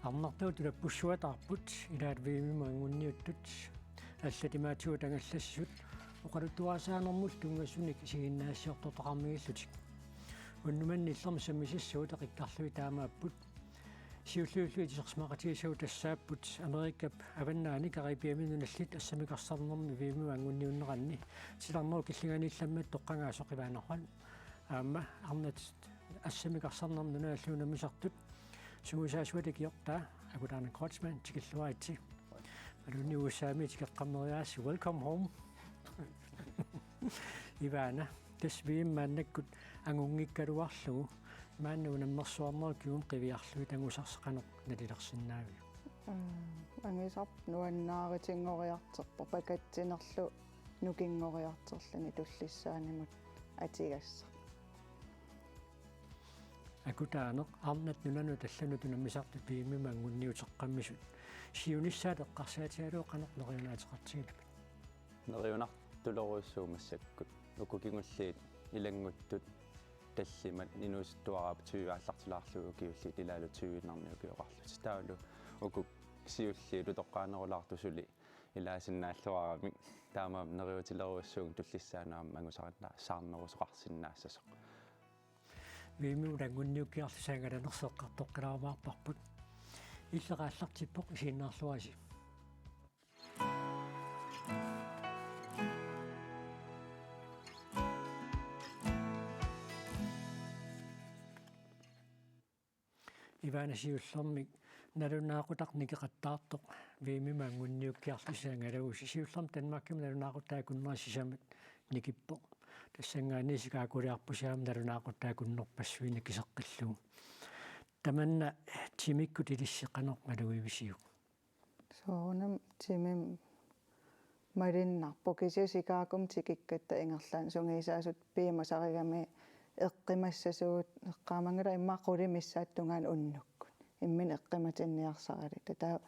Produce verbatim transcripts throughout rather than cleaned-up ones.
Arnartagut ulappussuataarput ilaat V M-imut anguniuttut, allat imaatigut angallassisut oqaluttuarisaanermut tunngasunik isiginnaagassiortortaqarmigillutik. Unnuk manna illermi sammisassagut eqikkarlugit taamaapput. Siulliullutik isersimaqatigisagut tassaapput Amerikap avannaani Caribeami nunallit assammik arsarnermi V M-imut anguniunneranni titarnerup killinganiillammat toqqagaasoq Ivana Holm. Aamma arnat assammik arsarnermi nunanut allanut unammisartut sungiusaasuata ikiortaa Akutana Kreutzmann, tikilluaritsi. Malunni U S A-mi tikeqqammeriaritsi, welcome home. Ivana, tassa V M maannakkut angunngikkaluarlugu, maanna unammersuarnerup kingumut qiviarlugit angusarsi qanoq nalilersinnaaviuk? Mm, angusarput nuannaarutinngoriartorpoq, pakatsinerlu nukinngoriartorluni tullissaanimut atugassaq. Akutaaneq, arnat nunanut allanut unammisartut V M-imut anguniuteqqammisut. Siunissaat eqqarsaatigalugu qanoq neriunaateqartigippit? Neriunartulerujussuuvoq massakkut. Uku kingulliit ilannguttut tallimat inuusuttuaraapput tyve aallartilaarlugit ukiullit ilaalu tyve-innarnik ukioqarlutik. Taavalu uku siulliit utoqqaanerulaartut suli ilaasinnaalluaramik. Taamaammat neriuutilerujussuuvunga tullissaanut aamma angusarina-, saarnerusoqarsinnaassasoq. V M-imut anguniukkiarlusi angalanersi eqqartoqqilaarumaarparput. Illit aallartippoq, isiginnaarluarisi. Ivana, siullermik nalunaaqutaq nikeqattaartoq V M-imut anguniukkiarlusi angalagusi. Siullermik Danmarkimi nalunaaqutaq akunneri sisamat nikippoq. Tassanngaanniit sikaakuliarpusi aamma nalunaaqutaq akunnerpassuit nikiseqqillugu. Tamanna timikkut ilissi qanoq malugivisiuk? Soorunami timimik malunnarpoq, kisianni sikaakumi tikikkatta ingerlaannaq sungiusaasut piumasarigamiuk eqqimassasugut, eqqaamanngilaq immaqa qulit missaata tungaanut unnukkut. Imminut eqqimatinniarsaralugit. Taava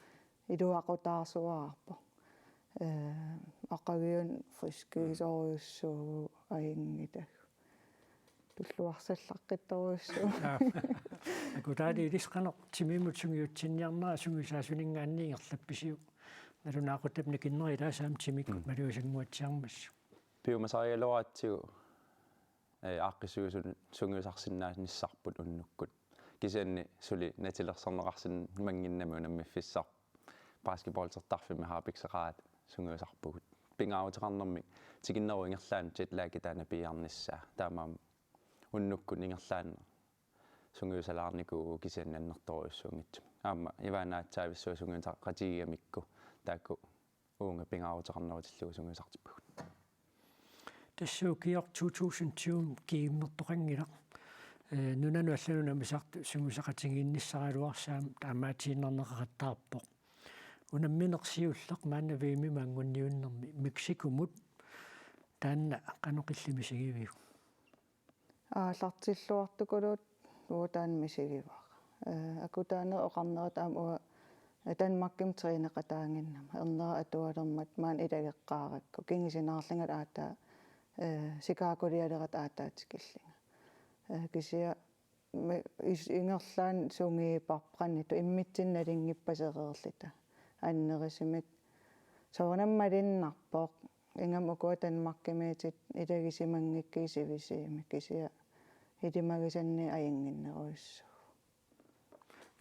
iluaqutaarsuararpoq. Ee, aqaguani friskiusorujussuuvugut, ajunngilaq. Tulluarsallaqqittorujussuuvoq. Akutaaneq, ilissi qanoq timimut sungiutsinniarnera sungiusaasuninngaanniit ingerlappisiuk? Nalunaaqutap nikinnera ilaasa aamma timikkut Mm. malugisannguatsiarmassuk. Piumasarigaluaratsigu, ee, aaqqissuisunut sungiusarsinnaanissarput unnukkut. Kisianni suli natilersorneqarsinnannginnami unammiffissaq. Basketballtertarfimmi harpikseqaat sungiusarpugut. Pingaaruteqarnermik tikinnerup ingerlaannaq jetlag taanna piiarnissaa. Taamaammat unnukkut ingerlaannaq sungiusalaarnikuuvugut kisianni annertoorujussuunngitsumik. Aamma Ivana aatsaavissuaq sungiusaqatigigamikku taakku uunga pingaaruteqarnerutillugu sungiusartippagut. Tassa ukioq to tusind tyve GM-ertoqanngilaq. Ee, nunanut allanut unammisartut sungiusaqatigiinnissaraluarsaat taamaatiinnarneqaqattaarpoq. Unammineq siulleq maanna V M-imut anguniunnermi Mexicomut, taanna qanoq illit misigiviuk? Aallartilluartukuluuvoq, uanga taanna misigivara. Ee, Akutaanerup oqarnerat aamma uanga, ee, Danmarkimi træneqataannginnama. Ernera atualermat maani ilageqqaarakku. Kingusinaarlunga aatsaat, ee, sikaakulialerata aatsaat tikillunga. Ee, kisianni me-, is-, ingerlaannaq sungiuppara qanoq ittoq immitsinnut nalunngippasereerluta. Annerusumik. Soorunami malunnarpoq. Ingammik ukua Danmarkimiittut ilagisimanngikkuit sivisuumik, kisianni ilimagisannik ajunnginnerujussuuvoq.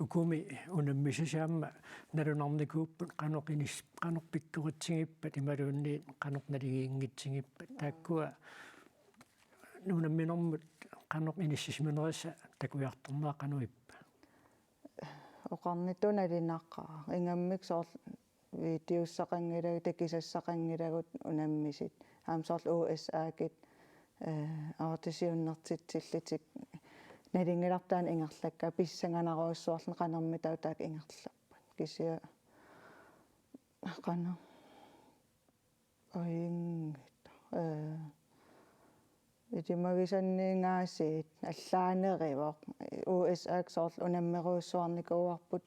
Ukumi unammisasi aamma nalunarnikuupput qanoq inis-, qanoq pikkoritsigippat imaluunniit qanoq naligiinngitsigippat. Taakkua unamminermut qanoq inissisimanerisa takujartornera qanoq ippa? Oqarnittut nalunaqaaq. Ingammik soorlu videossaqanngilagut, takusassaqanngilagut unammisut. Aamma soorlu U S A-kut, ee, autisiunnertitsillutik. Nalunngilarput taanna ingerlakka, pissanganarujussuarluni qanormitaava taakku ingerlappat. Kisianni qanoq. Ajunngilaq. Ee, ilimagisanninngaasiit allaaneruvoq. U S A-kkut soorlu unammerujussuarnikuuarput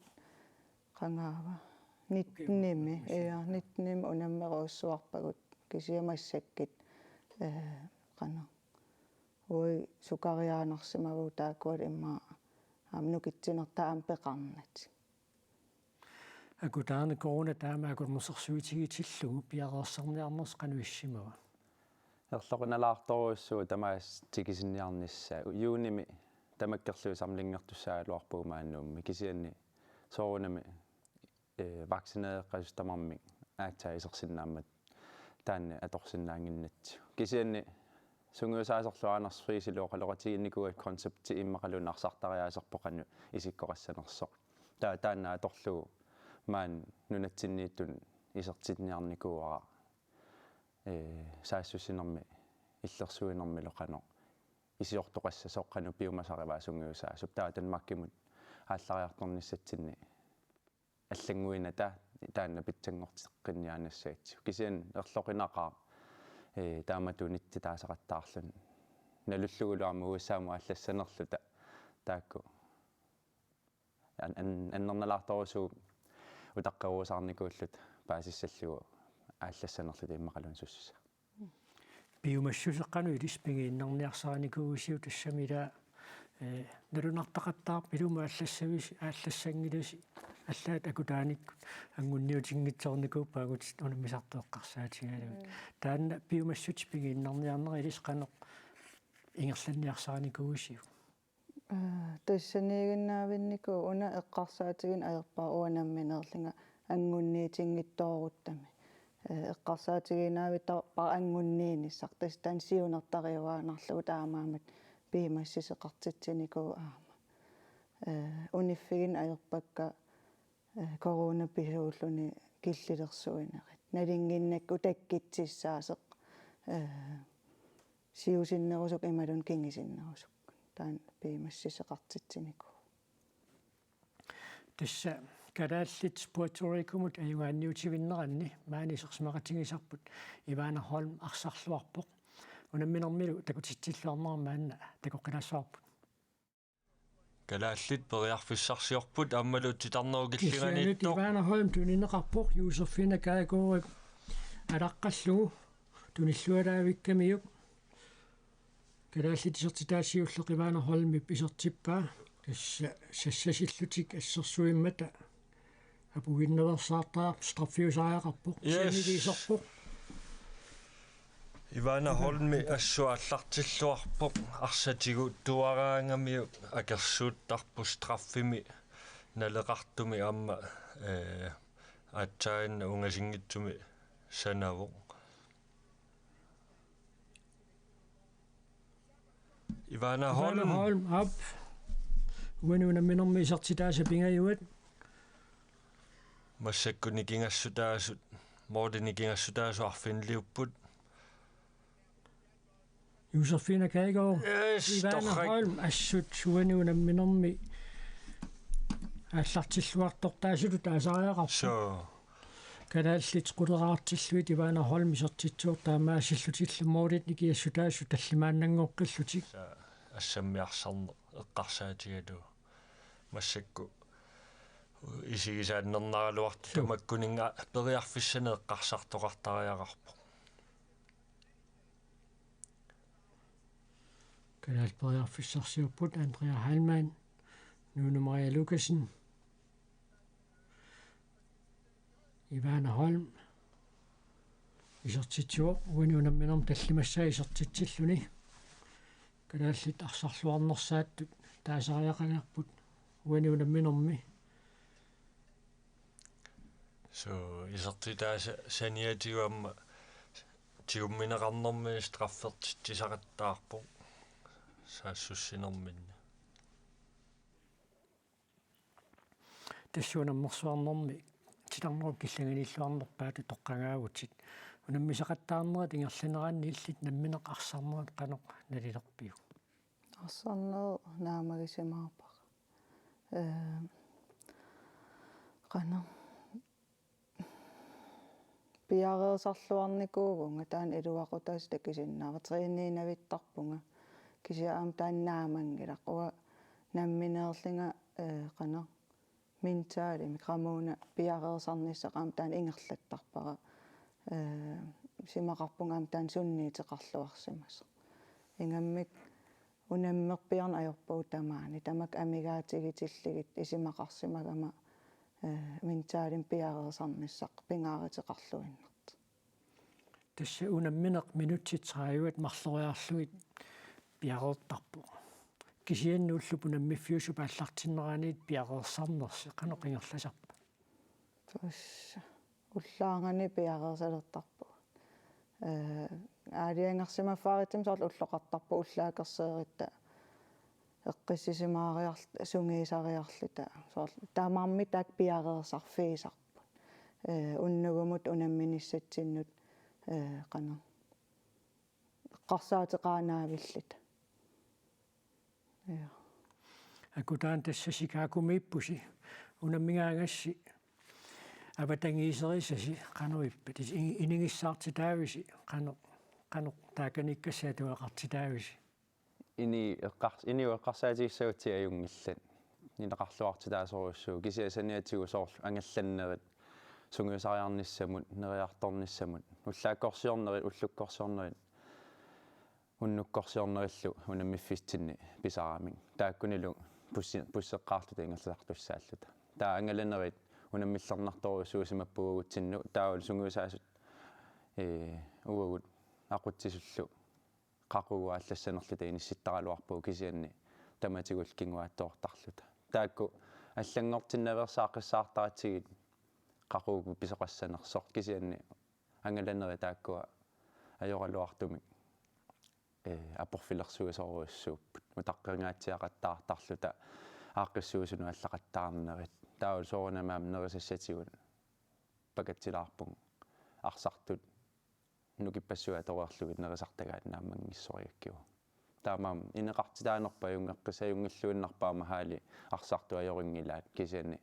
qangaava. Nittenimi, ja, nittenimi unammerujussuarpagut. Kisianni massakkut, ee, qanoq. Uagut sukariaannarsimavugut taakkualu immaqa aamma nukitsinertaa aamma peqarnatik. Akutaanik corona taama akunnersorsuutigitillugu piareersarniarnersi qanoq issimava? Erloqinalaartorujussuuvoq tamaasa tikisinniarnissaa. Juunimi tamakkerlugu samlingertussaagaluarpugut maani Nuummi. Kisianni soorunami, eh, vaccineeqqasoq tamarmik aatsaat isersinnaammat taanna atorsinnaannginnatsigu. Kisianni sungiusaasorlu Anders Friisilu oqaloqatigiinnikuuaa koncepti immaqaluunniit arsartariaaserpoq qanoq isikkoqassanersoq. Taa-, taanna atorlugu maani nunatsinniittut isertinniarnikuuara, ee, saassussinermi illersuinermilu qanoq isiortoqassasoq, qanoq piumasarivaa sungiusaasup. Taava Danmarkimut aallariartornissatsinni allannguinata taanna pitsanngorteqqinniaannassagatsigu. Kisianni erloqinaqaaq, ee, taamatut unittitaasaqattaarluni. Nalullugulu aamma U S A-mut aallassanerluta taakku an-, an-, annernalaartorujussuuvoq utaqqeruusaarnikuulluta paasissallugu aallassanerluta immaqaluunniit sussusaa. Piumassuseq qanoq ilissi pigiinnarniarsarinikuuisiuk? Tassami ilaa, eh, nalunartaqattaarpoq ilumut aallassavisi, aallassanngilassi, allaat akutaanikkut anngunniutinngitsoornikuupput angutit unammisartut eqqarsaatigalugit. Mm. Taanna piumassuseq pigiinnarniarnera ilissi qanoq ingerlanniarsarinikuuisiuk? Aa, tassaniiginnaavinnikuuvoq, una eqqarsaatigineq ajorpara uanga nammineerlunga anngunniutinngitsooruttami. Ee, eqqarsaatigiinnavittarpara anngunniinissaq, tassa taanna siunertariuaannarlugu taamaammat piumassuseqartitsinikuuvoq aamma. Ee, uniffigineq ajorpakka, ee, corona pisuulluni killilersuinerit. Nalinginnakku takkutissaasoq, ee, siusinnerusukkut imaluunniit kingusinnerusukkut. Taanna piumassuseqartitsinikuuvoq. Tassa kalaallit Puerto Ricomut ajugaanniutivinneranni maani isersimaqatigisarput Ivana Holm arsarluarpoq. Unamminermilu takutitsilluarnera maanna takoqqilaassavarput. Kalaallit periarfissarsiorput aammalu titarnerup killiliiniittoq. Kisianni Ivana Holm tunineqarpoq Josefina Kajgaardip alaqqallugu tunillualaavikkamiuk. Kalaallit isertitaat siulleq Ivana Holmip isertippaa. Tassa sassasillutik assersuimmata apuginnaveersaartariaqarpoq, straffiusariaqarpoq. Yes. Sanigisorpoq. Ivana Holmi assut aallartilluarpoq arsaq tiguttuaraangamiuk, akersuuttarpoq straffimi naleqartumi aamma, ee, aatsaannguaq ungasinngitsumi sanavoq. Ivana Holm. Ivana Holm, aap. Uani unamminermi isertitaasa pingajuat. Massakkut nikingassutaasut, måli nikingassutaasut arfiniliupput. Josefina Kajgaard. Yes, Ivana torrak. Holm, assut uani unamminermi aallartilluartortaasutut taasariaqarpoq. Suu. Kalaallit quleraartillugit Ivana Holm isertitsivoq, taamaasillutillu målit nikingassutaasut tallimaannanngoqqillutik. Sa-, assammiarsarneq eqqarsaatigalugu. Massakkut isigisaannarnaraluartoq. Suu. Tamakkuninnga periarfissanik eqqarsartoqartariaqarpoq. Kalaallit periarfissarsiorput Andrea Heilmann, Nunu Maja Lukassen, Ivana Holm isertitsivoq, uani unamminermi tallimassaa isertitsilluni. Kalaallit arsarluarnersaattut taasariaqalerput uani unamminermi. Suu, isertitaasa saniatigut aamma tigummineqarnermi straffertitsisaqattaarpoq saassussinerminni. Tassa unammersuarnermi titarnerup killiliiniilluarnerpaatut toqqagaavutit. Unammisaqattaarnerit ingerlaneranni illit nammineq arsarnerit qanoq nalilerpiuk? Arsarneq naammagisimavara. Ee, qanoq piareersarluarnikuuvunga, taanna iluaqutaasut takusinnaavara, træniinavittarpunga. Kisianni aamma taanna naammanngilaq. Uanga nammineerlunga, ee, qanoq mentalimik qamuuna piareersarnissaq aamma taanna ingerlattarpara. Ee, isumaqarpunga aamma taanna sunniuteqarluarsimasoq. Ingammik unammerpiarneq ajorpagut tamaani. Tamakku amigaatigitillugit isumaqarsimagama, eh, mentalimik piareersarnissaq pingaaruteqarluinnartoq. Tassa unammineq minutsit tredive marloriarlugit piareertarpoq. Kisianni ullup unammiffiusup aallartinneraniit piareersarnersi qanoq ingerlasarpa? Tassa ullaarnani piareersalertarpugut. Eh, aalajangersimaffaaritsi soorlu ulloqartarpugut ullaakerseeritta eqqissisimaariarl-, sungiusariarluta. Soorlu tamarmik taakku piareersarfigisarput. Eh, unnugumut unamminissatsinnut, eh, qanoq eqqarsaateqaannavilluta. Ja. Akutaani tassa Chicagomiippusi, unammigaangassi avatangiiserisasi qanoq ippa? Tassa i-, inigissaartitaavisi qanoq, qanoq taakaniikkassat atugaqartitaavisi? Ini eqqars-, ini eqqarsaatigissagutsigu ajunngillat. Nunaqarluartitaasorujussuuvoq, kisianni saniatigut soorlu angallannerit sungiusariarnissamut, neriartornissamut, ullaakkorsiornerit, ullukkorsiornerit, unnukkorsiornerillu unammiffissatsinni pisaramik. Taakkunilu bussi-, busseqqaarluta ingerlasartussaalluta. Taava angalanerit unammillernartorujussuusimappagut uagutsinnut, taavalu sungiusaasut, ee, uagut aqutsisullu qaqugu aallassanerluta inissittaraluarpugut, kisianni tamatigullu kinguaattoortarluta. Taakku allanngortinnaveersaaqqissaartaratsigit qaqugu pisoqassanersoq, kisianni angalanerit taakkua ajoraluartumik, ee, aporfilersuisorujussuupput, utaqqingaatsiaqattaartarluta aaqqissuisunut allaqattaarnerit. Taavalu soorunami aamma nerisassatigut pakatsilaarpugut arsartut nukippassuit atoreerlugit nerisartagaat naammanngissorigakkit. Taamaammat ineqartitaanerput ajunngeqqis-, ajunngilluinnarpoq aamma halli arsartut ajorinngillat, kisianni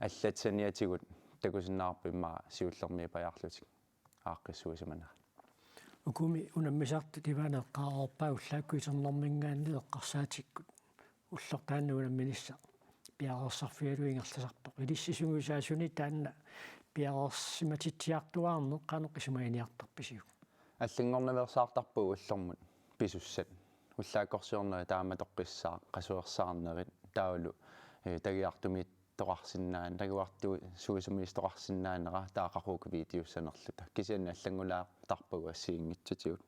allat saniatigut takusinnaavarput immaqa siullermik pajaarlutik aaqqissuisimanerat. Ukumi unammisartut Ivana eqqaareerpaa ullaakkut iternermiingaanniit eqqarsaatikkut ulloq taanna unamminissaq piareersarfigalugit ingerlasarpoq. Ilissi sungiusaasuni taanna piareersimatitsiartuaarneq qanoq isumaginiartarpisiuk? Allanngornaveersaartarpugut ullormut pisussat. Ullaakkorsiornerit taama toqqissaaq, qasuersaarnerit, taavalu, ee, tagiartumik toqarsinnaan-, tagiartuusumiittoqarsinnaanera taava qaqugu videossanerluta. Kisianni allanngulaartarpagut assigiinngitsutigut.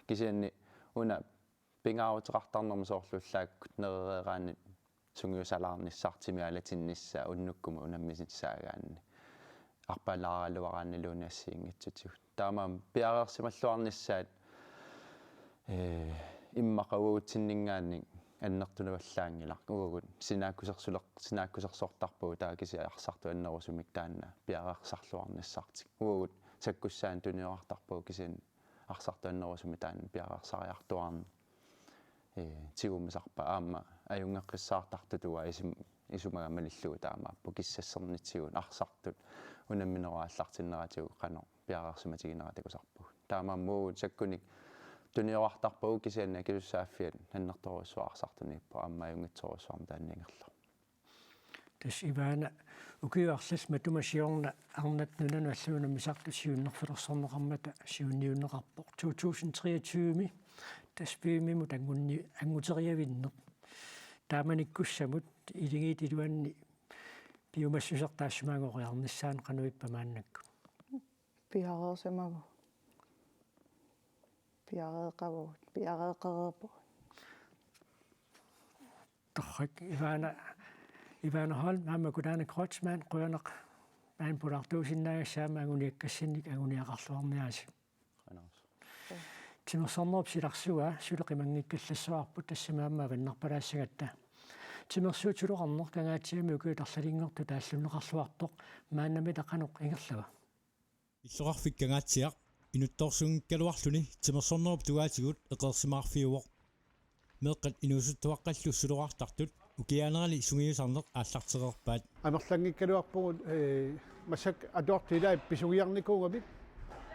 Kisianni una pingaaruteqartarnermi soorlu ullaakkut nerereeraanni sungiusalaarnissaq, timi alatinnissaa, unnukkumut unamminissaagaanni, arpalaaraluaraanniluunniit assigiinngitsutigut. Taamaammat piareersimalluarnissaat, ee, immaqa uagutsinninngaanniit annertuvallaanngilaq. Uagut sinaakkusersuleq-, sinaakkusersortarpugut, taava kisianni arsartut annerusumik taanna piareersarluarnissartik. Uagut sakkussaannik tuniorartarpugut, kisianni arsartut annerusumik taanna piareersariartuaarneq, ee, tigumisarpaat. Aamma ajunngeqqissaartartutut isum-, isumaga malillugu taamaappoq, kissassernitsigut arsartut unamminerup aallartinneratigut qanoq piareersimatiginera takusarpagut. Taamaammat uagut sakkunik tuniorartarpagut, kisianni akisussaaffiat annertoorujussuaq arsartuniippoq, aamma ajunngitsorujussuarmik taanna ingerlavoq. Tassa Ivana, ukiut arlallit matuma siorna arnat nunanut allanut unammisartut siunnerfilersorneqarmata siunniunneqarpoq. To tusind treogtyve-mi tassa Fynimut angunni-, anguteriavinneq. Taamanikkussamut iligiit iluanni piumassuseq taassuma angoriarnissaanut qanoq ippa maannakkut? Piareersimavugut. Piareeqavugut. Piareeqareerpugut. Torrak, Ivana, Ivana Holm aamma Kulaana Kreutzmann, qujanaq maani pulaartuusinnaagassasi aamma anguniakkassinnik anguniagaqarluarniarisi. Qujanarsuaq. Timersornerup silarsuaa suli qimanngikkallassavarput, tassami aamma avannarpalaassagatta. Timersuut suloqarneq Kangaatsiami ukiut arlalinngortut taallunneqarluarpoq, maannamita qanoq ingerlava? Illoqarfik Kangaatsiaq inuttorsuunngikkaluarluni timersornerup tungaatigut eqeersimaarfiuvoq. Meeqqat inuusuttuaqqallu suloqartartut ukiaanerani sungiusarneq aallartereerpaat. Amerlanngikkaluarpugut, ee, massakkut atuartut ilaat pisugiarnikuugamik.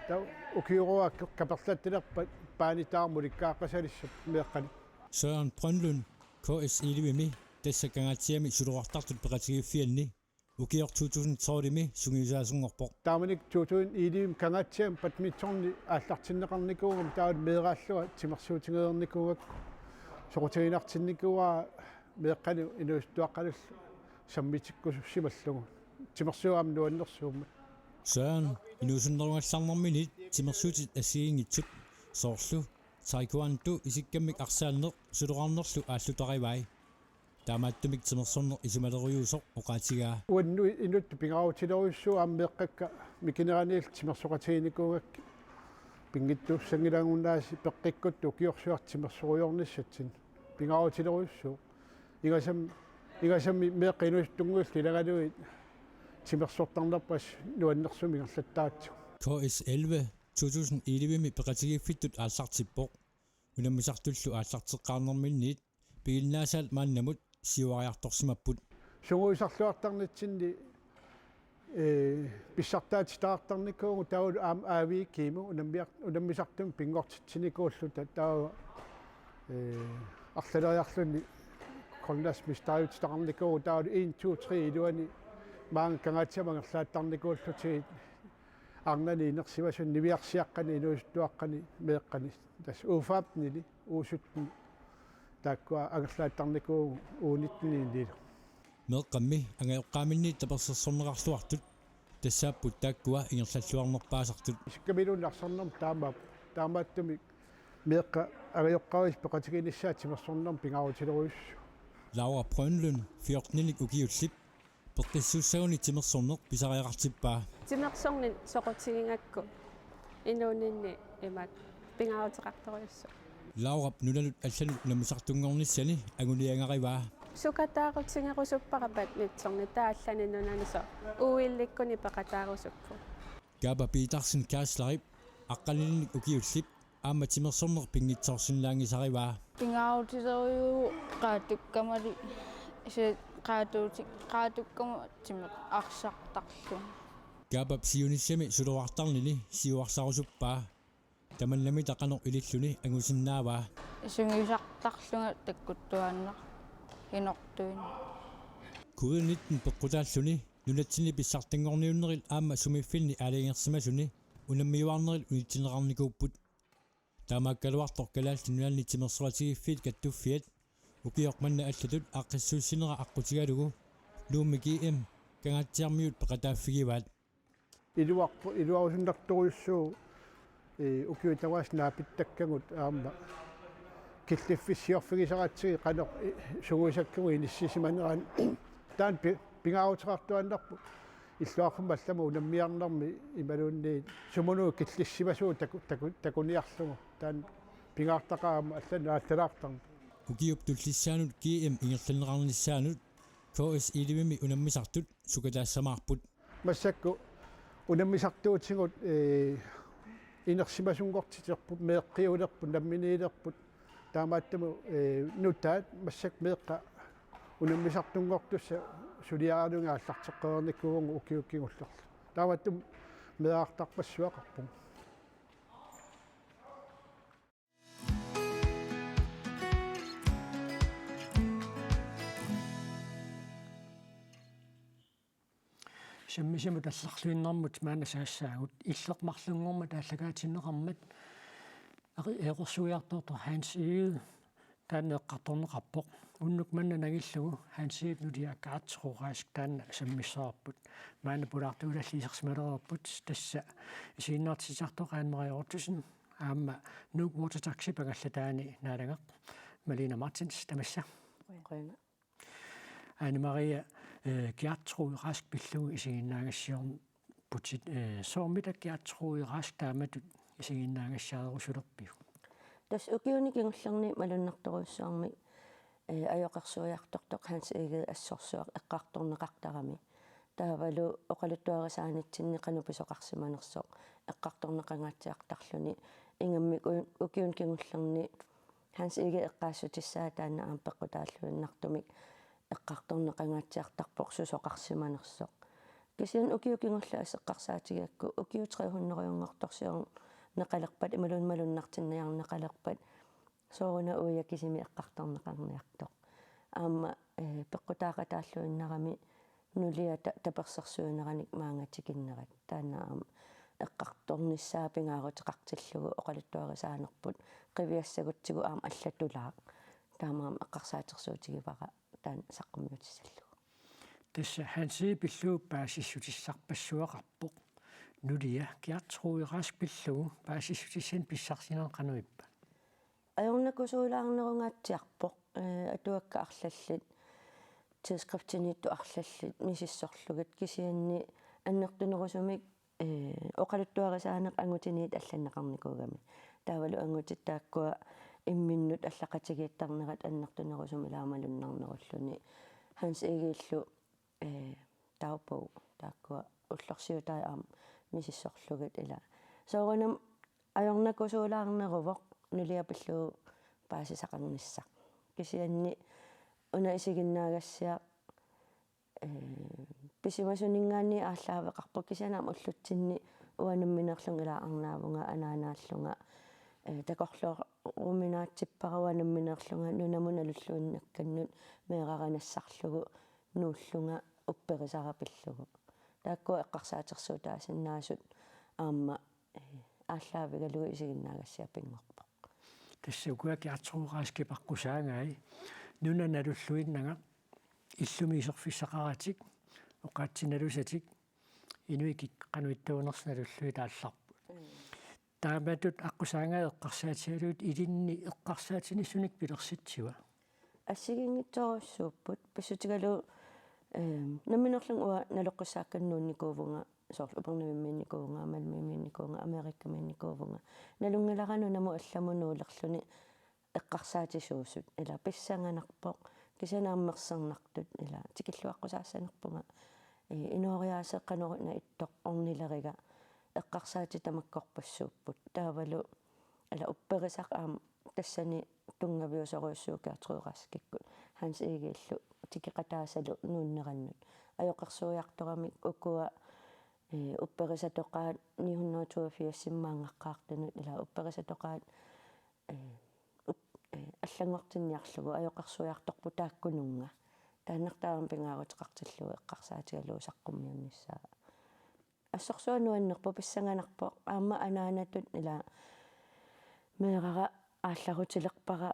Taava ukiuruakkut kaperlattalerpat paanitaarmut ilikkaaqasalissap meeqqanut. Søren Brønlund, K S elleve-mi, tassa Kangaatsiami suloqartartut peqatigiiffianni, ukioq to tusind tolv-imi sungiusaasunngorpoq. Taamanikkut to tusind elleve-mi Kangaatsiami badmintoni aallartinneqarnikuugami taavalu meeraallunga timersuutigereernikuugakku soqutiginartinnikuuara meeqqanut inuusuttuaqqanullu sammitikkusussimallugu. Timersuummut nuannersuummat. Søren, inuusunnerugallarnerminit timersuutit assigiinngitsut, soorlu taekwondo, isikkammik arsaanneq, suloraarnerlu aallutarivai. Taamaattumik timersorneq isumalerujuusoq oqaatigaa. Uannut inuttut pingaarutilerujussuuvoq aamma meeqqakka mikineraniillu timersoqatiginikuugakkit, pinngitsuussanngilagut aasiit peqqikkuttut ukiorsuartut timersorujoornissatsinnut. Pingaarutilerujussuuvoq. Ingasam-, ingasammi meeqqat inuusuttunnguillu ilagalugit timersortarnerput assut nuannersumik ingerlattaratsigu. K S elleve to tusind elleve-mi peqatigiiffittut aallartippoq. Unammisartullu aallarteqqaarnerminniit piginnaasaat maannamut siuariartorsimapput. Sungiusarluartarnitsinni, ee, pissartaatitaartarnikuuvugut taavalu aamma A V G-mut unammiar-, unammisartumi pinngortitsinikuulluta taava, ee, arlaleriarluni Grønlandsmesteriutitaqarnikuuvugut taavalu en, to, tre iluani maanga Kangaatsiamut angerlaattarnikuullutigit arnani inersimasuni niviarsiaqqani inuusuttuaqqani meeqqani. Tassa U femten-ili, U sytten taakkua angerlaattarnikuuvugut U nitten-ililu. Meeqqammi angajoqqaaminniit tapersersorneqarluartut tassaapput taakkua ingerlalluarnerpaasartut. Isikkamiluunniit arsarnermut taamaappoq, taamaattumik meeqqat angajoqqaavisut peqatiginissaat timersornermi pingaarutilerujussuuvoq. Laura Brønlund, fjorten-inik ukiullip, peqqissuussaguni timersorneq pisariaqartippaa. Timersorneq soqutigigakku inuuninni imaattoq pingaaruteqartorujussuuvoq. Laurap nunanut allanut unammisartunngornissani anguniagarivaa. Sukataarutigerusuppara badmintonit, taava allanik nunanut soorlu O L-ikkuni peqataarusuppugut. Kaapa Petersen Kaaslarip aqqanilinnik ukiullip aamma timersorneq pinngitsoorsinnaanngisarivaa. Pingaarutilerujuuvoq qaatukkamali, se-, qaatuuti-, qaatukkama timer-, arsartarlunga. Kaapap siunissami suloraartarnini siuarsarusuppaa. Tamannami taqanoq ililluni angusinnaavaa. Sungiusartarlunga takkuttuaannaq inortuinnaq. Covid nitten peqqutaalluni nunatsinni pissartanngorniunnerit aamma sumiiffinni aalajangersimasuni unammiuaarnerit unitsinneqarnikuupput. Taamaakkaluartoq Kalaallit Nunaanni Timersoqatigiiffiit Kattuffiat ukioq manna allatut aaqqissuussinera aqqutigalugu Nuummi G M Kangaatsiarmiut peqataaffigivaat. Iluarpoq, iluarusunnartorujussuuvoq, ee, ukiut tamaasa naapittakkagut aamma killiffissiorfigisaratsigu qanoq, ee, sungiusakkagut inissisimanerani. Taanna pi-, pingaaruteqartuaannarpoq illoqarfimmi allamut unammiarnermi imaluunniit sumut killissimasugut taku-, taku-, takuniarlugu. Taanna pingaartaqaaq aamma allanut aallalaartarneq. Ukiup tullissaanut G M ingerlanneqarnissaanut K S elleve-mi unammisartut sukataassamaarput. Massakkut unammisartuutigut, ee, inersimasunngortiterput, meeqqiulerput, namminiilerput. Taamaattumik, ee, nutaat massakkut meeqqat unammisartunngortussat suliaralugit aallarteqqereernikuuvugut ukiut kingullerni. Taamaattumik meerartarpassuaqarpugut. Sammisamut tallerluinnarmut maanna saassaagut, illit marlunngormat aallakaatinneqarmat eqi-, eqeersuiartortoq Hans Egede taanna eqqartorneqarpoq. Unnuk manna nangillugu Hans Egedep nulia Gertrud Rask taanna sammissavarput. Maanna pulaartuutallit isersimalereerput, tassa isiginnaartitsisartoq Anne Marie Ottosen, aamma Nuuk Water Taxip angallataani naalagaq Malene Martins, tamassa. Qujanaq. Anne Marie, eh, Gertrud Rask pillugu isiginnaagassiorputit, eh, soormita Gertrud Rask taamatut isiginnaagassiarerusulerpiuk? Tassa ukiuni kingullerni malunnartorujussuarmik, eh, ajoqersuiartortoq Hans Egede assorsuaq eqqartorneqartarami. Taavalu oqaluttuarisaanitsinni qanoq pisoqarsimanersoq eqqartorneqangaatsiartarluni, ingammik u-, ukiuni kingullerni Hans Egede eqqaassutissaa taanna aamma peqqutaalluinnartumik eqqartorneqangaatsiartarpoq susoqarsimanersoq. Kisianni ukiut kingulliit eqqarsaatigigakku ukiut tre hundrede-nngortorsiorneqalerpat imaluunniit malunnartinniarneqalerpat sooruna uia kisimi eqqartorneqarniartoq. Aamma, eh, peqqutaaqataalluinnarami nuliata tapersersuineranik maanga tikinnerat. Taanna aamma eqqartornissaa pingaaruteqartillugu oqaluttuarisaanerput qiviassagutsigu aamma allatulaaq. Taamaammat eqqarsaatersuutigivara taanna saqqummiutissallugu. Tassa Hans Egede pillugu paasissutissarpassuaqarpoq. Nulia Gertrud Rask pillugu paasissutissanik pissarsinermi qanoq ippa? Ajornakusuulaarnerungaatsiarpoq, ee, atuakkat arlallit, tidsskriftiinniittut arlallit misissorlugit, kisianni annertunerusumik, ee, oqaluttuarisaaneq angutiniit allanneqarnikuugami. Taavalu angutit taakkua imminnut allaqatigiittarnerat annertunerusumik ilaa malunnarnerulluni. Hans Egedelu, ee, dagbog, taakkua ullorsiutai aamma misissorlugit ilaa. Soorunami ajornakusuulaarneruvoq Nulia pillugu paasisaqarnissaq. Kisianni una isiginnaagassiaq, ee, pisimasuninngaanniit aallaaveqarpoq, kisianni aamma ullutsinni uanga nammineerlunga ilaa arnaavunga anaanaallunga, ee, takorlooruminaatsippara uanga nammineerlunga nunamut nalulluinnakkannut meerara nassarlugu nuullunga upperisara pillugu. Taakkua eqqarsaatersuutaasinnaasut aamma, ee, aallaavigalugu isiginnaagassiaq pinngorpoq. Tassa ukua Gertrud Raskip aqqusaangai: nuna nalulluinnagaq, illumi iserfissaqaratik, oqaatsit nalusatik, inuit kikkut qanoq ittuunersut nalulluit aallarput. Mm. Taamatut aqqusaangai eqqarsaatigalugit ilinni eqqarsaatinik sunik pilersitsiva? Assigiinngitsorujussuupput, pissutigalugu, ehm, nammineerlunga uanga naloqqissaakkanut nuunnikuuvunga, soorlu Upernavimmiinnikuuvunga, Malmimiinnikuuvunga, Amerikamiinnikuuvunga. Nalunngilara nunamut allamut nuulerluni eqqarsaatisuusut, ilaa pissanganarpoq, kisianni aamma mersernartut, ilaa tikilluaqqusaassanerpunga, ee, inooriaaseq qanoruna ittoq ornileriga, eqqarsaatit tamakkorpassuupput. Taavalu, ilaa upperisaq aamma tassani tunngaviusorujussuuvoq Gertrud Raskikkut, Hans Egedelu tikeqataasalu nuunnerannut. Ajoqersuiartoramik ukua, ee, upperisatoqaat nihunnotuafiasimmaangaqqaartunut, ilaa upperisatoqaat, ee, up-, ee, allanngortinniarlugu ajoqersuiartorput taakkununnga. Taannartaa aamma pingaaruteqartillugu eqqarsaatigalugu saqqummiunnissaa. Assorsuaq nuannerpoq, pissanganarpoq, aamma anaanatut ilaa meerara aallarutilerpara,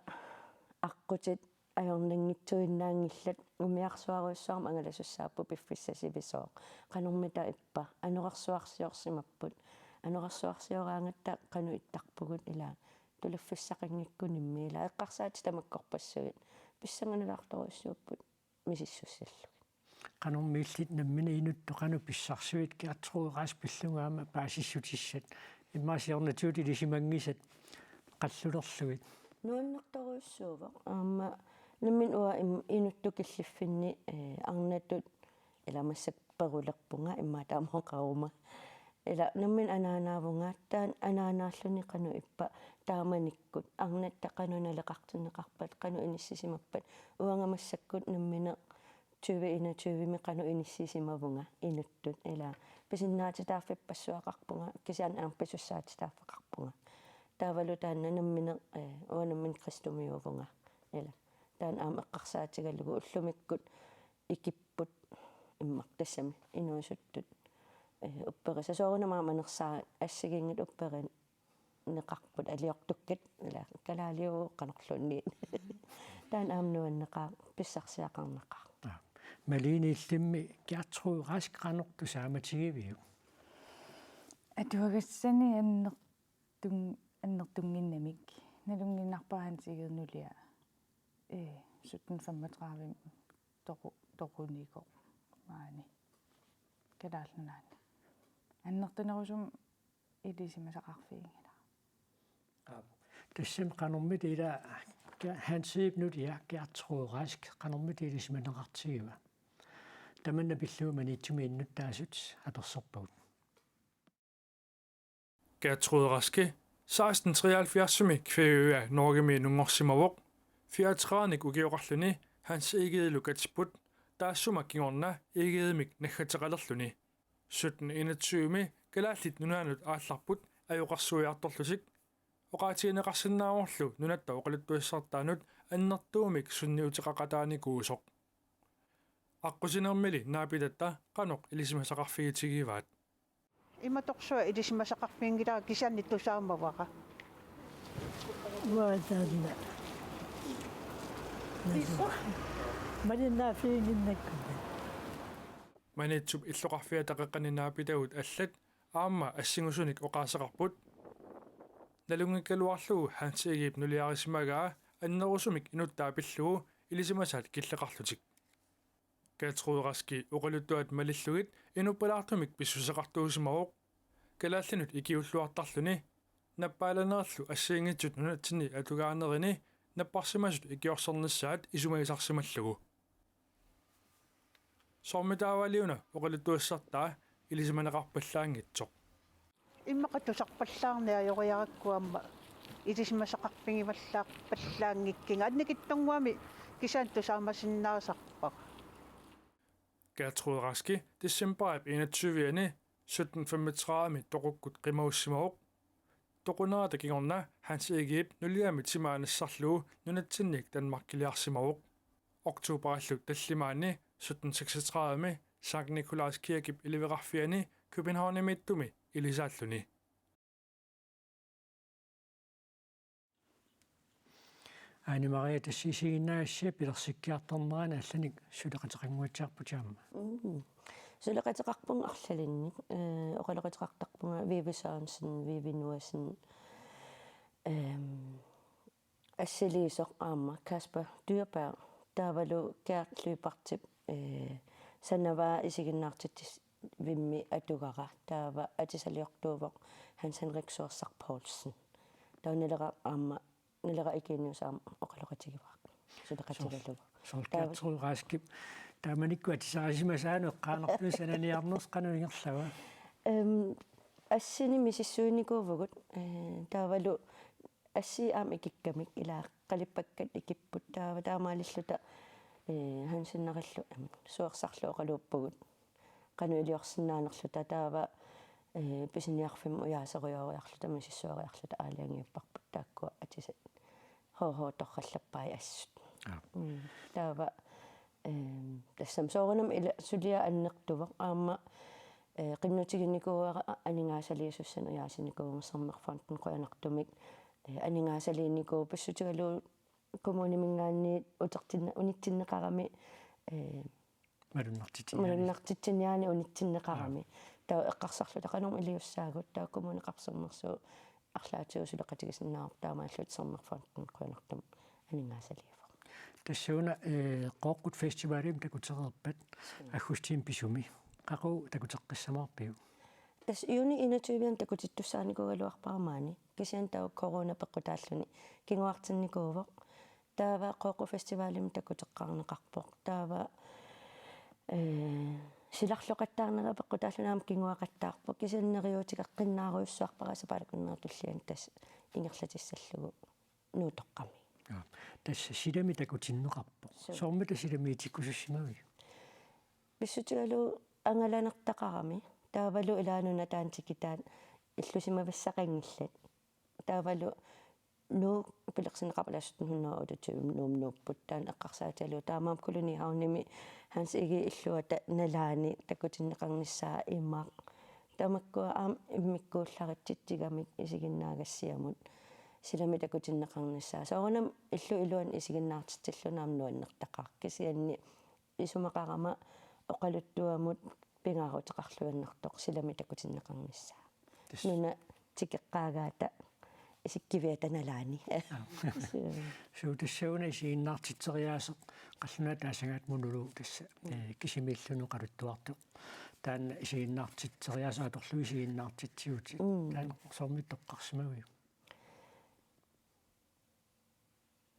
aqqutit ajornanngitsuinnaanngillat, umiarsuarujussuarmik angalasussaapput piffissaq sivisooq. Qanormita ippa, anorersuarsiorsimapput, anorersuarsioraangatta qanoq ittarpugut, ilaa tulaffissaqanngikkunimmi, ilaa eqqarsaatit tamakkorpassuit pissanganalaartorujussuupput misissussallugit. Qanormi illit nammineq inuttut qanoq pissarsivit Gertrud Rask pillugu aamma paasissutissat, immaqa siornatigut ilisimanngisat qallulerlugit? Nuannertorujussuuvoq. Aamma nammineq uanga im-, inuttut killiffinni, ee, arnatut, ilaa massakkut perulerpunga, immaqa taama oqaruma. Ilaa nammineq anaanaavunga, taanna anaanaalluni qanoq ippa taamanikkut, arnatta qanoq naleqartinneqarpat, qanoq inissisimappat. Uanga massakkut nammineq tyve enogtyve-mi qanoq inissisimavunga inuttut, ilaa pisinnaatitaaffippassuaqarpunga, kisianni aamma pisussaatitaaffeqarpunga. Taavalu taanna nammineq, ee, uanga nammineq kristumiuuvunga, ilaa taanna aamma eqqarsaatigalugu ullumikkut ikipput immaqa tassami inuusuttut, ee, upperisat soorunami aamma anersaat assigiinngitsut upperi- neqarput aliortukkat, ilaa kalaaliuvoq qanorluunniit. Taanna aamma nuanneqaaq, pissarsiaqarnaqaaq. Aa. Malene, illimmi Gertrud Rask qanoq tusaamatigiviuk? Atuagassani annertun-, annertunnginnamik. Nalunngiinnarpara Hans Egede nulia, ee, sytten femogtredive toqu-, toqunikoq maani Kalaallit Nunaanni. Annertunerusumik ilisimasaqarfiginngilara. Aap. Tassami qanormita ilaa Ge-, Hans Egedep nulia Gertrud Rask qanormita ilisimaneqartigiva? Tamanna pillugu Maniitsumi innuttaasut apersorpagut. Gertrud Raski seksten treoghalvfjerdsimi Kviuja Norgemi nunngorsimavoq. Fireogtredivenik ukioqarluni Hans Egedelu katipput, taassuma kingorna Egedemik naggateqalerluni. Sytten enogtyvemi Kalaallit Nunaannut aallarput ajoqersuiartorlutik. Oqaatigineqarsinnaavorlu nunatta oqaluttuassartaanut annertuumik sunniuteqaqataanikuusoq. Aqqusinermili naapitatta qanoq ilisimasaqarfigitigivaat? Imatorsuaq ilisimasaqarfiginngilara, kisianni tusaamavara. Uanga taanna. Malinnaaffiginnginnakku. Maniitsup illoqarfiata qeqqani naapitagut allat aamma assingusunik oqaaseqarput. Nalunngikkaluarlugu Hans Egedep nuliarisimagaa annerusumik inuttaa pillugu ilisimasaat killeqarlutik. Gertrud Raski oqaluttuat malillugit inuppalaartumik pissuseqartuusimavoq. Kalaallinut ikiulluartarluni nappaalanerlu assigiinngitsut nunatsinni atugaanerini napparsimasut ikiorsernissaat isumagisarsimallugu. Soormitaavaaliuna oqaluttuassartaa ilisimaneqarpallaanngitsoq. Immaqa tusarpallaarneq ajoriarakku aamma ilisimasaqarfigivallaarpallaanngikkiga annikitsunnguamik kisianni tusaamasinnaasarpara. Gertrud Raski decembarip enogtyve-ani sytten femogtredive toqukkut qimagussimavoq. Toqunerata kingorna Hans Egedep nuliami timaa nassarlugu nunatsinniit Danmarkiliarsimavoq. Oktoberillu tallimaanni sytten seksogtredive Sankt Nikolajs Kirkep iliveqarfiani Københavnimiittumi ilisaalluni. Ane Maria, tassa isiginnaagassiaq pilersikkiartornerani allanik suleqateqannguatsiarputit aamma. Mm. Suleqateqarpunga arlalinnik, eh, oqaloqateqartarpunga Vivi Sørensen, Vivi Nuasen, ehm, assiliisoq aamma Kasper Dyhrberg, taavalu Gert Lyberthip, eh, sanavaa isiginnaartitsivimmi atugara, taava atisaliortuuvoq Hans Henrik Suersaq Poulsen. Taava Naleraq aamma, Naleraq Eugenius aamma oqaloqatigivara suleqatigalugu. Soorlu Taava Gertrud Raskip taamanikkut atisarisimasaanut eqqaanartumik sananiarnersoq qanoq ingerlava? Ehm, assini misissuinikuuvugut, eh, taavalu assit aamma ikikkamik, ila qalippakkat ikipput, taava taamaalilluta, eh, Hansenerillu, em, Suersarlu oqaluuppugut qanoq iliorsinnaanerluta, taava, eh, pisiniarfimmut ujaaserujooriarluta misissueriarluta aalajangiupparput taakkua atisat H H torrallappai assut. Aap. Mm. Taava, ehm, tassami soorunami ila suliaq annertuvoq aamma, eh, qinnutiginikuuara aningaasaliisussanik ujaasinikuuvunga Sermerfondimi qujanartumik, eh, aningaasaliinikuuvoq pissutigalugu kommuniminngaanniit utertinne-, unitsinneqarami, eh, Malunnartitsinniarneq. Malunnartitsinniarneq unitsinneqarami. Aap. Taava eqqarsarluta qanormi iliussaagut, taava Kommuneqarfik Sermersuut arlaatigut suleqatigisinnaavarput, taamaalilluta Sermerfondimi qujanartumik aningaasaliivoq. Tassuuna, eh, Qooqqut Festivalimi takutereerpat. Mm. Aggustip pisumi. Qaqugu takuteqqissamaarpiuk? Tassa juuni enogtyve-ani takutittussaanikuugaluarpara maani. Kisianni taava corona peqqutaalluni kinguartinnikuuvoq. Taava Qooqqut Festivalimi takuteqqaarneqarpoq. Taava, eh, silarloqattaarnera peqqutaalluni aamma kinguaqattaarpoq. Kisianni neriuutigeqqinnaarujussuarpara sapaatip akunnerata tulliani tassa ingerlatissallugu Nuutoqqami. Aap. Tassa silami takutinneqarpoq. Suu. Soormita silamiitikkusussimavit? Pissutigalugu angalanertaqarami. Taavalu ilaanuna taanna tikitaat illusimavissaqanngillat. Taavalu Nuuk pilersinneqarpoq, sytten hundrede og otteogtyve Nuummut nuupput, taanna eqqarsaatigalugu taamaammat kolonihavnimi Hans Egedep illuata nalaani takutinneqarnissaa imaq. Tamakkua aamma immikkuullaritsitsigamik isiginnaagassiamut silami takutinneqarnissaa. Soorunami illup iluani isiginnaartitsilluni aamma nuannertaqaaq. Kisianni isumaqarama oqaluttuamut pingaaruteqarluinnartoq silami takutinneqarnissaa. Tassa. Nuna tikeqqaagaata isikkiviata nalaani. Aap. Suu. Suu, tassuuna isiginnaartitseriaaseq qallunaatut taasagaatsimut nulu tassa, mm, eh, kisimiilluni oqaluttuartoq. Taanna isiginnaartitseriaaseq atorlugu isiginnaartitsivutit. Mm. Taanna soormi toqqarsimaviuk?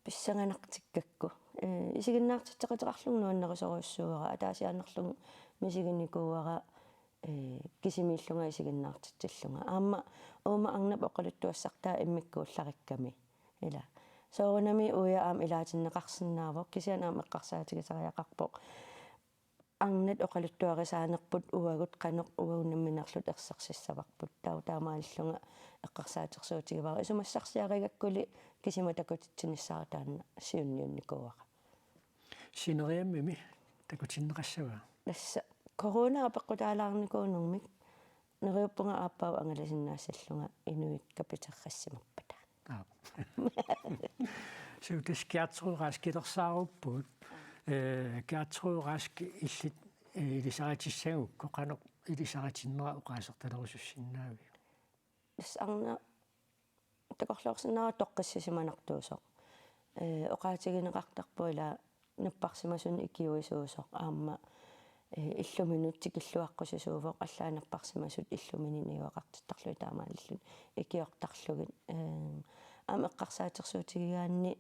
Pissanganartikkakku. Eh, isiginnaartitseqateqarlunga nuannarisorujussuuara, ataasiaannarlunga misiginikuuara, eh, kisimiillunga isiginnaartitsillunga. Aamma uuma arnap oqaluttuassartaa immikkuullarikkami. Ila. Soorunami uia aamma ilaatinneqarsinnaavoq, kisianni aamma eqqarsaatigisariaqarpoq arnat oqaluttuarisaanerput uagut qanoq uagut nammineerluta ersersissavarput. Taava taamaalillunga eqqarsaatersuutigivara. Isumassarsiarigakkuli kisima takutitsinissara taanna siunniunnikuuara. Sineriammimi takutinneqassava? Tassa corona peqqutaalaarnikuunermik neriuppunga aappaagu angalasinnaassallunga inuit kapiterrassimappata. Aap. Suu, tassa Gertrud Raskilersaaruppugut. Eh, Gertrud Rask, illit ilisaritsissagukku qanoq ilisaritsinnera oqaasertalerusussinnaaviuk? Tassa arnaq takorloorsinnaavat toqqissisimanartuusoq. Ee, oqaatigineqartarpoq ila napparsimasunut ikiuisuusoq aamma, ee, illuminut tikilluaqqusisuuvoq, allaat napparsimasut illuminut najugaqartittarlugit taamaalilluni ikiortarlugit. Ee, aamma eqqarsaatersuutigigaanni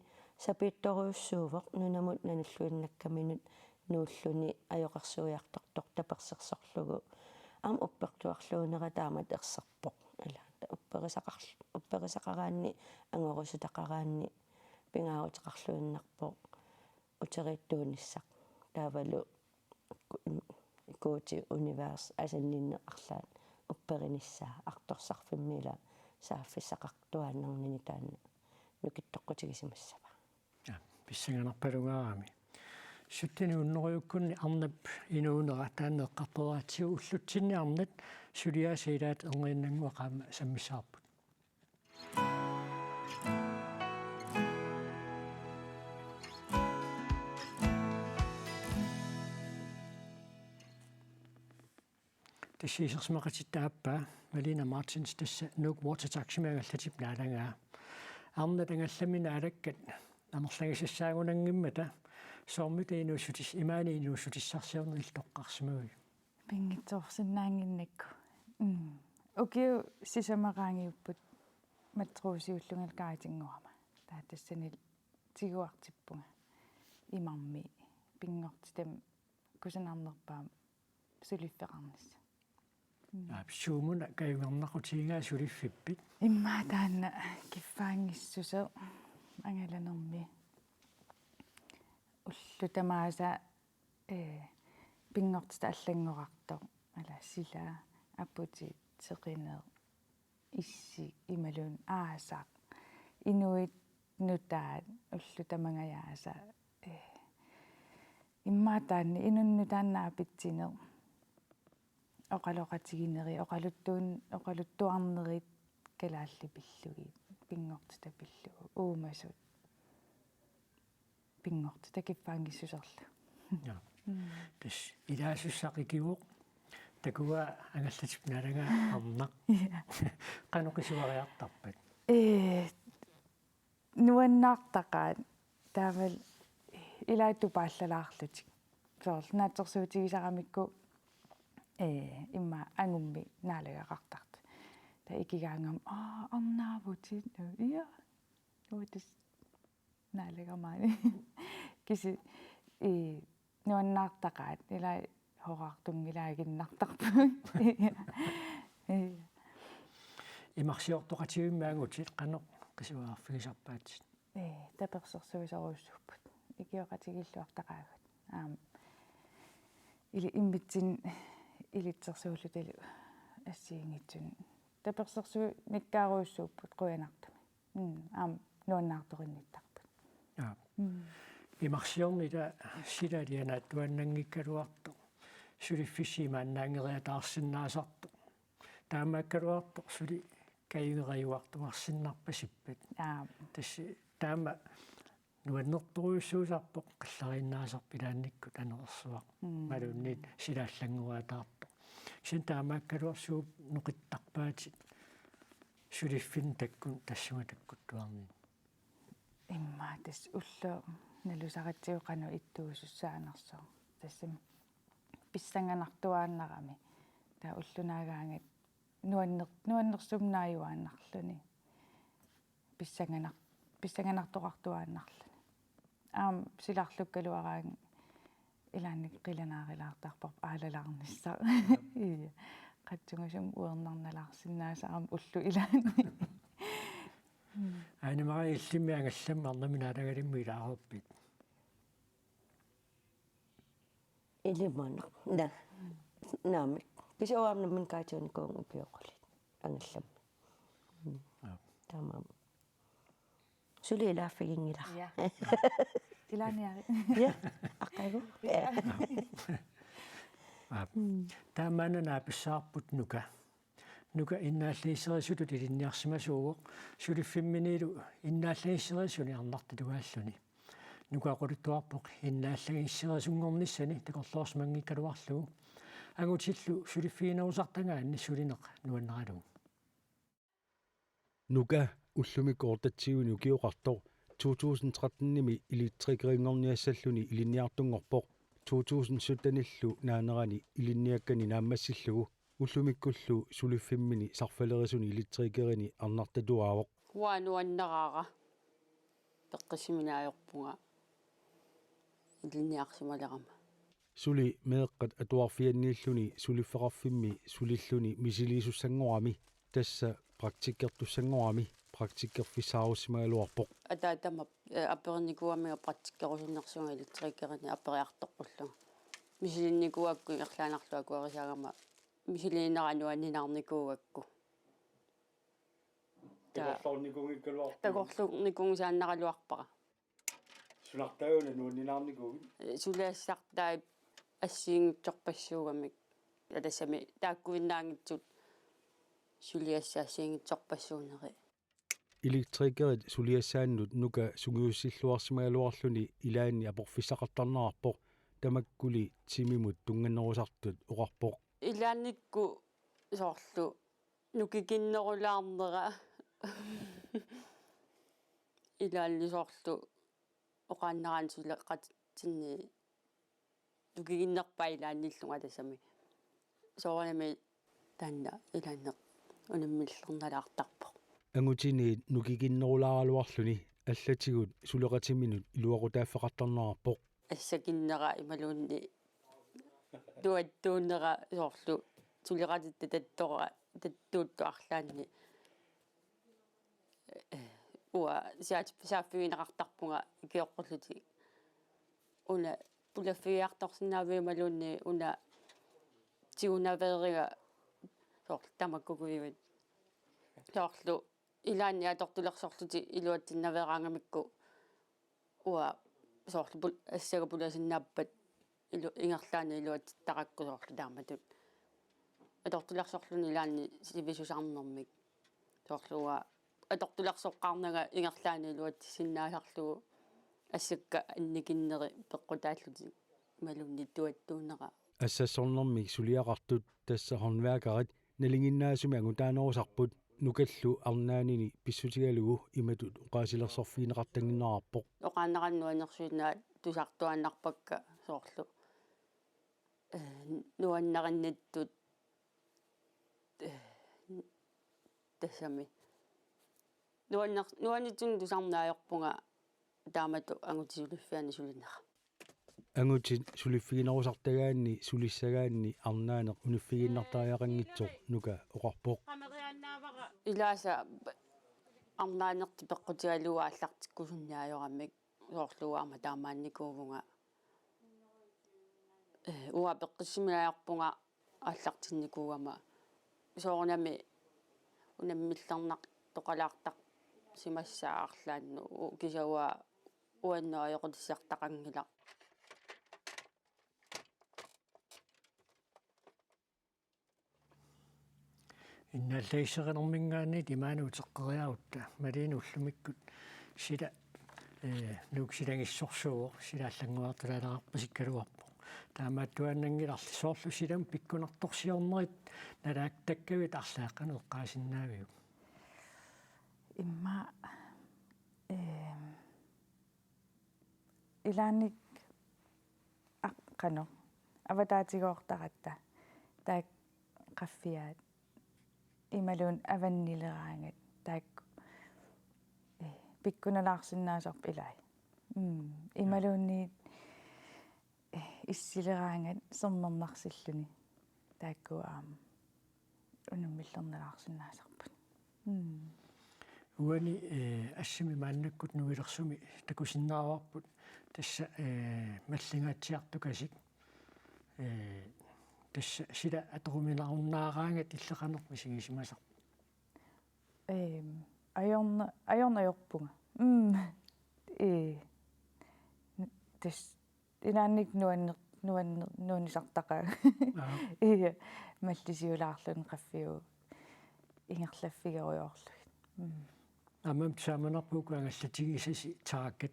sapiitsorujussuuvoq nunamut nalulluinnakkaminut nuulluni ajoqersuiartortoq tapersersorlugu. Aamma uppertuarluunera taamatut erserpoq. Ila upperisaqar-, upperisaqaraanni, angorusutaqaraanni pingaaruteqarluinnarpoq uteriittuunissaq. Taavalu ku-, Guuti univers asanninneq arlaat upperinissaa artorsarfimmi ila saaffissaqartuaannarnini taanna nukittoqqutigisimassavaa. Ja, pissanganarpalungaarami. Syttenhundredeukkunni arnap inuunera taanna eqqartoratsigu ullutsinni arnat suliaasa ilaat erniinnannguaq aamma sammissavarput. Tassa isersimaqatitta aappaa, Malene Martins, tassa Nuuk Water Taximi angallatip naalagaa. Arnat angallammi naalakkat amerlagisassaagunanngimmata soormita inuussutis-, imaani inuussutissarsiorneq illit toqqarsimaviuk? Pinngitsoorsinnaannginnakku. Mm. Ukiut sisamat qaangiupput matruusiullunga kaatinngorama. Taava tassani tiguartippunga. Imarmi pinngortitami kusanarnerpaamik suliffeqarnissaq. Mm. Aap, suumuna kajungernaqutigigaa suliffippit? Immaqa taanna kiffaanngissuseq angalanermi. Ullut tamaasa, ee, pinngortitaq allanngorartoq. Ila sila, aputit, seqineq, issik imaluunniit aasaq. Inuit nutaat ullut tamangajaasa, ee, immaqa taanna inunnut taanna naapitsineq. Oqaloqatiginerit, oqaluttuun-, oqaluttuarnerit kalaallit pillugit, pinngortitaq pillugu, uumasut. Pinngortitaq kiffaanngissuserlu. Ja. Mm. Tassa ilaasussaq ikivoq, takuaa angallatip naalagaa arnaq. Ja. Qanoq qisuariartarpat? Ee, nuannaartaqaat taavalu ilaat tupaallalaarlutik. Soorlu naatsorsuutigisaramikku, ee, immaqa angummi naalagaqartartut. Taava ikigaangama, aa, arnaavutit, ja. Uatis naalagamaani. Kisi, ee, nuannaartaqaat, ila horaartunngilaaginnartarput. Ee. Imarsiortoqativimmi angutit qanoq qisuariarfigisarpaatit? Ee, tapersersuisorujussuupput. Ikioqatigiilluartaqaagut. Aamma. Ili immitsinnut ilitsersuullutalu assigiinngitsunik. Tapersersuinikkaarujussuupput qujanartumik. Mm, aamma nuannaartorinnittarput. Ja. Mm. Imarsiorneq ila sila alianaattuaannanngikkaluartoq. Suliffissi imaannaanngeriataarsinnaasartoq. Taamaakkaluartoq suli kajungeriuartuarsinnarpasippat. Aap. Tassa taama nuannertorujussuusarpoq qallariinnaasarpoq ilaannikkut aneqarsuaq. Mm. Imaluunniit sila allanngoriataartoq. Kisianni taamaakkaluartoq suut noqittarpaatit suliffinni takkut tassunga takkuttuarnini? Immaqa tassa ulloq nalusaratsigu qanoq ittuusussaanersoq. Tassami pissanganartuaannarami. Taava ulloq naagaangat nuanner-, nuannersumik naajuaannarluni. Pissanganar-, pissanganartoqartuaannarluni. Aamma silarlukkaluaraangat ilaanni qilanaarilaartarparput aalalaarnissaq. Ija. Qatsungasumik uernarnalaarsinnaasarami ulloq ilaanni. Mm. Aana Marie, illimmi angallammi arnami naalagalimmut ilaareerpit? Ilimanaq. Na-, naamik. Kisianni uanga nammineq kaatiunikuuvunga ukioq qulit angallammi. Mm. Aap. Taamaammat. Suli ilaaffiginngilara. Ja. Ilaaniari. Ja, aqagu. Ja. Aap. Mm. Taamaana naapissavarput Nuka. Nuka innaallagisserisutut ilinniarsimasuuvoq, suliffimminilu innaallagisserisuni arnartatugaalluni. Nuka oqaluttuarpoq innaallagissereersunngornissani takorloorsimanngikkaluarlugu. Angutillu suliffiginerusartagaanni sulineq nuannaralugu. Nuka ullumikkut otteogtyve ukioqartoq to tusind tretten-imi elektrikerinngorniassalluni ilinniartunngorpoq. To tusind sytten-illu naanerani ilinniakkani naammassillugu ullumikkullu suliffimmini sarfalerisuni elektrikerini arnartatuaavoq. Uanga nuannaraara. Peqqissimini ajorpunga ilinniarsimalerama. Suli meeqqat atuarfianniilluni suliffeqarfimmi sulilluni misiliisussanngoramik tassa praktikkertussanngorami praktikkerfissaarussimagaluarpoq. Ataatama, eh, aperinikuugamikku praktikkerusunnersunga elektrikerini aperiartoqqullunga. Misilinnikuugakku ingerlaannarlugu akuerisaagama misiliinera nuanninaarnikuugakku. Ta- Takorloornikuunngikkaluarpara. Takorloornikuunngisaannaraluarpara. Sunartaaguna nuanninaarnikuugit? Suliassartai assigiinngitsorpassuugamik. Tassami taakkuinnaanngitsut suliassat assigiinngitsorpassuunerit. Elektrikerit suliassaannut Nuka sungiussilluarsimagaluarluni ilaanni aporfissaqartarnerarpoq, tamakkuli timimut tunnganerusartut oqarpoq. Ilaannikkut soorlu nukikinnerulaarnera. Ilaanni soorlu oqaannaraanni suleqatitsinni nukikinnerpaat ilaanniillunga tassami. Soorunami taanna ilaanneq unammillernalaartarpoq. Angutiniit nukikinnerulaaraluarluni allatigut suleqatiminut iluaqutaaffeqartarnerarpoq. Assakinnera imaluunniit tuattuunera soorlu suleqatitta tattora tattuuttu arlaanni. Uanga saat-, saaffigineqartarpunga ikioqqullutik. Una pulaffigiartorsinnaaviumaluunniit una tigunaveeriga soorlu tamakkukujuit. Soorlu ilaanni atortulersorlutik iluatsinnaveeraangamikku uanga soorlu pul-, assaga pulasinnaappat ilu-, ingerlaannaq iluatsittarakku soorlu taamatut. Atortulersorluni ilaanni sivisusarnermik. Soorlu uanga atortulersoqqaarnanga ingerlaannaq iluatsissinnaasarlugu assakka annikinneri peqqutaallutik imaluunniit tuattuunera. Assassornermik suliaqartut tassa håndværkerit nalinginnaasumik angutaanerusarput. Nukallu arnaanini pissutigalugu imatut oqaasilersorfigineqartannginnerarpoq. Oqaannaraanni nuannersuinnaat tusartuaannarpakka soorlu, eh, nuannarinnittut, eh, tassami. Nuanner-, nuannitsinnut tusarneq ajorpunga taamatut angutit suliffianni sulinera. Angutit suliffiginerusartagaanni sulissagaanni arnaaneq uniffigiinnartariaqanngitsoq Nuka oqarpoq. Ilaasa arnaanertik peqqutigalugu aallartikkusunneq ajoramik soorlu uanga aamma taamaannikuuvunga. Eh, uanga peqqissimini ajorpunga aallartinnikuugama soorunami unammillernartoqalaartarsimassaaq arlaannut u-, kisianni uanga uannut ajoqutissartaqanngilaq. Innaallagissereernerminngaanniit imaanut uteqqeriarutta Malene ullumikkut sila, eh, Nuuk silagissorsuuvoq, sila allanngoriartulaaleqarpasikkaluarpoq. Taamaattuaannanngilarli soorlu silamut pikkunartorsiornerit nalaatitakkavit arlaat qanoq eqqaasinnaaviuk? Immaqa, ehm, ilaannik aq-, qanoq avataatigoortaratta taakku qaffiaat imaluunniit avannileraangat taakku, eh, pikkunalaarsinnaasarput ilai. Mm, imaluunniit, eh, issileraangat sermernarsilluni taakku aamma unammillernalaarsinnaasarput. Mm. Uani, eh, assimi maannakkut Nuilersumi takusinnaavarput tassa, eh, mallingaatsiartukasik. Eh, tassa sila atoruminarunnaaraangat illit qanoq misigisimasarpit? Ehm, ajorna-, ajorna ajorpunga. Mm. Eh. N-, tassa ilaanni nuanner-, nuanner-, nuannisartaqaanga. Aa. Ia, mallisiulaarluni qaffiup ingerlaffigerujoorlugit. Mm. Aamma taamanerput uku angallatigisasi taakat.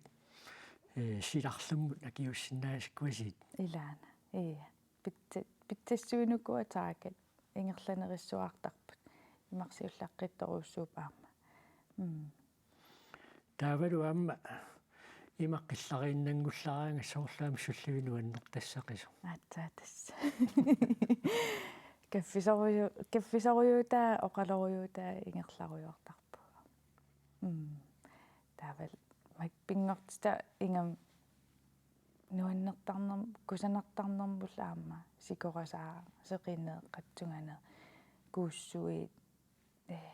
ee, silarlummut akiuussinnaasakkuasiit. Ilaana. Ii. Pitsa-, pitsassuinuku ataakat ingerlanerissuartarput. Imarsiullaqqittorujussuupput aamma. Mm. Taavalu aamma ima qillariinnanngullaraangat soorlu aamma sullivik nuannertassaqisoq. Aatsaat tassa. Kaffisoruju-, kaffisorujuutaa oqalorujuutaa ingerlarujoortarpugut. Mm. Taavalu mak pinngortita ingammik nuannertarnerm-, kusanartarnermullu aamma sikorasaaq, seqineq, qatsunganeq, kuussuit, ee,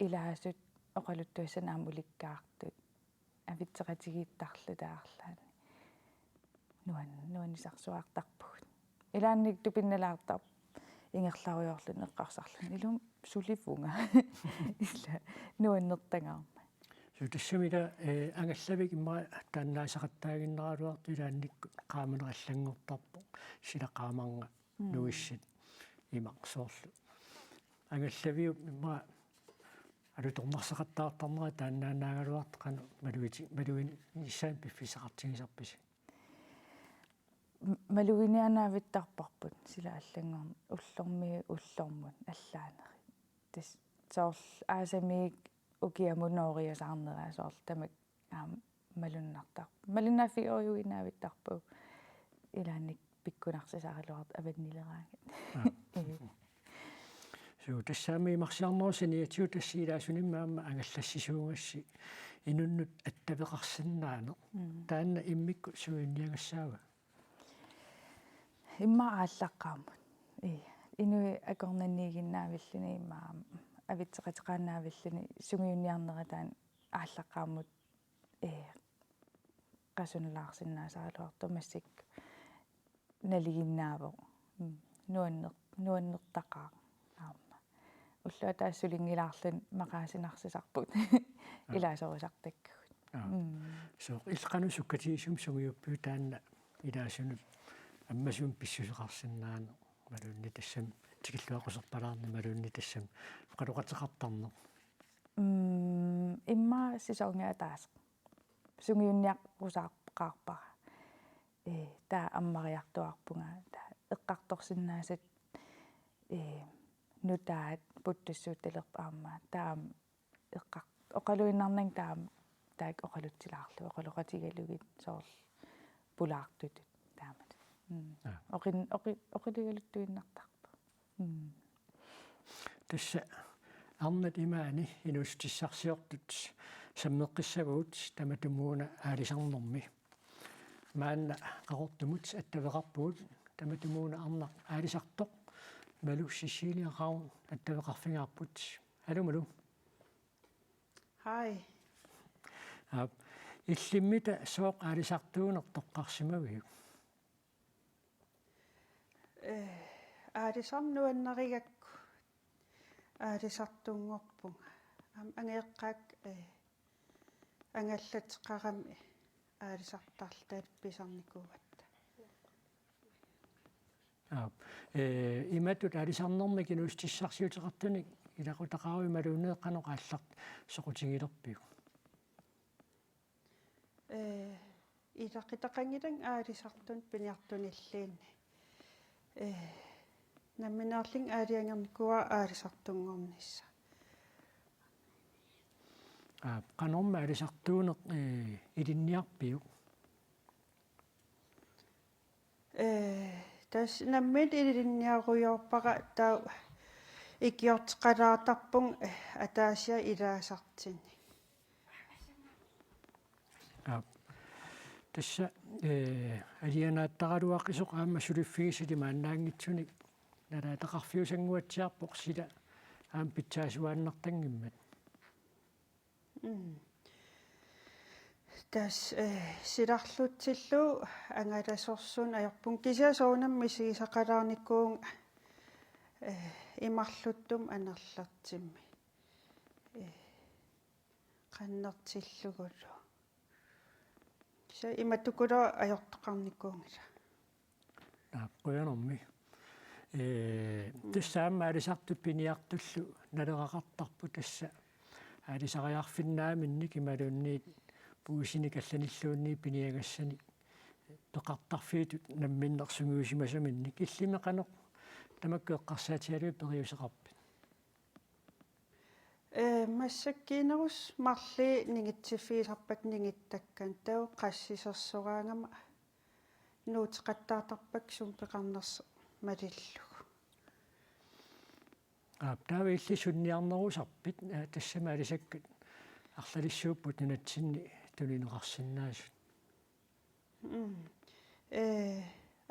ilaasut oqaluttuassanik aamma ulikkaartut, avitseqatigiittarluta arlaannik. Nuan-, nuannisarsuartarpugut. Ilaanni tupinnalaartarpoq ingerlarujoorluni eqqarsarluni. Ilumut sulivunga. Ila nuannertagaarmat. Suu, tassami ila, ee, angallavik immaqa taannaasaqattaaginnaraluartoq ilaannikkut qaamaneq allanngortarpoq. Sila qaamarnga Mm. nuissat imaq soorlu. Angallaviup immaqa alutornarsaqattaartarnera taannaannaagaluartoq qanoq malugi-, maluginissaanut piffissaqartigisarpisi? M-, maluginiaannaavittarparput sila allanngorn-, ullormiit ullormut allaanerit. Tassa soorlu aasamiit ukiamut nooriasaarnera soorlu tamakku aamma malunnartar-, malunnaaffigoorujuinnaavittarpagut ilaanni pikkunarsisaraluartoq avannileraangat. Aa. Ii. Suu, tassami imarsiarnerup saniatigut tassa ilaasunimmi aamma angallassisuugassi inunnut attaveqarsinnaaneq. Mm. Taanna immikkut sungiunniagassaava? Immaqa aallaqqaammut. Ii. Inuit akornanniiginnaavilluni immaqa avitseqateqaannaavilluni sungiunniarnera taanna aallaqqaammut, ee, qasunalaarsinnaasaraluartoq massakkut nalinginnaavoq. Mm. Nuanner-, nuannertaqaaq aamma. Ulloq ataaseq sulinngilaarluni maqaasinarsisarput. Aa. Ilaasorusartakkagut. Aa. Mm. Sooq illit qanoq sukkatigisumik sungiuppiuk taanna ilaasunut ammasumik pissuseqarsinnaaneq imaluunniit tassami tikilluaqquserpalaarneq imaluunniit tassami oqaloqateqartarneq? Mm, immaqa sæsoni ataaseq. Sungiunniaqqusaaqqaarpara. Ee, taava ammariartuaarpunga, taava eqqartorsinnaasat, ee, nutaat puttussuuttalerput aamma, taava eqqar-, oqaluinnarnanga taava taakku oqalutsilaarlugit, oqaloqatigalugit soorlu pulaartutut taamatut. Mm. Aa. Oqin-, oqi-, oqiligaluttuinnartarpoq. Mm. Tassa arnat imaani inuussutissarsiortut sammeqqissavagut tamatumuuna aalisarnermi. Maanna Qaqortumut attaveqarpugut, tamatumuuna arnaq aalisartoq Malu Cecilie Ravn attaveqarfigaarput. Hallo Malu. Hej. Aap, illimmita sooq aalisartuuneq toqqarsimaviuk? Ee, aalisarneq nuannarigakku aalisartunngorpunga. Aamma angajoqqaakka, ee, angallateqarami aalisartarluta pisarnikuugatta. Aap. Ee, imatut aalisarnermik inuussutissarsiuteqartunik ilaqutaqaruit imaluunniit qanoq aallartut soqutigilerpiuk? Ee, ilaqutaqanngilanga aalisartunut piniartunilluunniit. Ee, nammineerlunga aalajangernikuuara aalisartunngornissaa. Aa, qanormi aalisartuuneq, ee, ilinniarpiuk? Ee, tassa nammineq ilinniarujoorpara, taava ikiorteqalaartarpunga, ee, ataasiarlunga ilaasartunik. Aap. Tassa, ee, alianaattaraluaqisoq aamma suliffigisat imaannaanngitsunik nalaataqarfiusannguatsiarpoq sila aamma pitsaasuaannartanngimmat. Mm. Tassa, ee, silarlutsillugu angalasorsuuneq ajorpunga, kisianni soorunami misigisaqalaarnikuuvunga, ee, imarluttumik anorlertumik. Ee, qannertillugulu. Kisianni imatukulu ajortoqarnikuunngilaq. Naak, qujanarmi. Ee, tassa aamma aalisartut piniartullu naleraqartarput, tassa aalisariarfinnaaminnik imaluunniit puisinik allanilluunniit piniagassanik peqartarfiutut namminneq sungiusimasaminnik, illimmi qanoq tamakku eqqarsaatigalugit periuseqarpit? Ee, massakkuunerusoq marluk ningitsiffigisarpakka ningittakkanik, taava qassisersoraangama nuuteqattaartarpakka sumut peqarnersoq malillugu. Aap, taava illit sunniarnerusarpit, ee, tassami aalisakkat arlalissuupput nunatsinni tunineqarsinnaasut. Mm. Ee,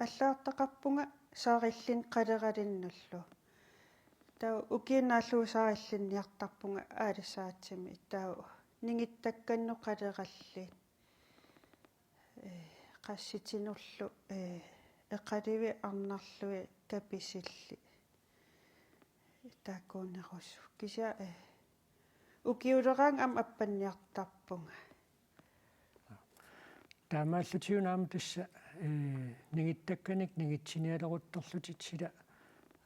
allagartaqarpunga saarilluni qaleralinnullu. Taava ukiup naallugu saarilluniartarpunga aalisaatsimi. Taava ningittakkanut qaleralluni. Ee, qassitinullu, ee, eqalivik arnarlugit kapisillit. Taakkuunerusoq. Kisianni, ee, ukiuleraangat aamma appanniartarpunga. Taamaallutigu aamma tassa, ee, ningittakkanik ningitsinialeruttorlutit sila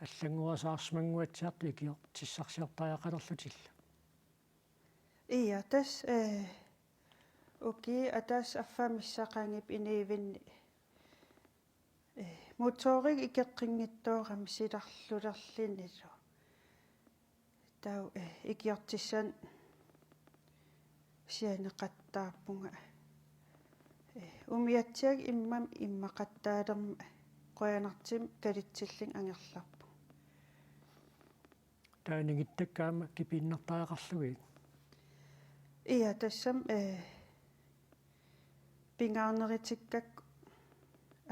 allanngoriarsaarsimannguatsiartut ikiortissarsiortariaqalerlutillu. Ia, tassa, ee, ukiup ataatsip affaa missaqanngippat inuuvinni, ee, motoriga ikeqqinngitsoorami silarlulerlunilu. Taava, ee, ikiortissanik sianeqattaarpunga. Ee, umiatsiakkut immami immaqattaalermat qujanartumik kalitsillunga angerlarpunga. Taava ningittakkat aamma kipiinnartariaqarlugit? Ia, tassami, ee, pingaarnerutikkakku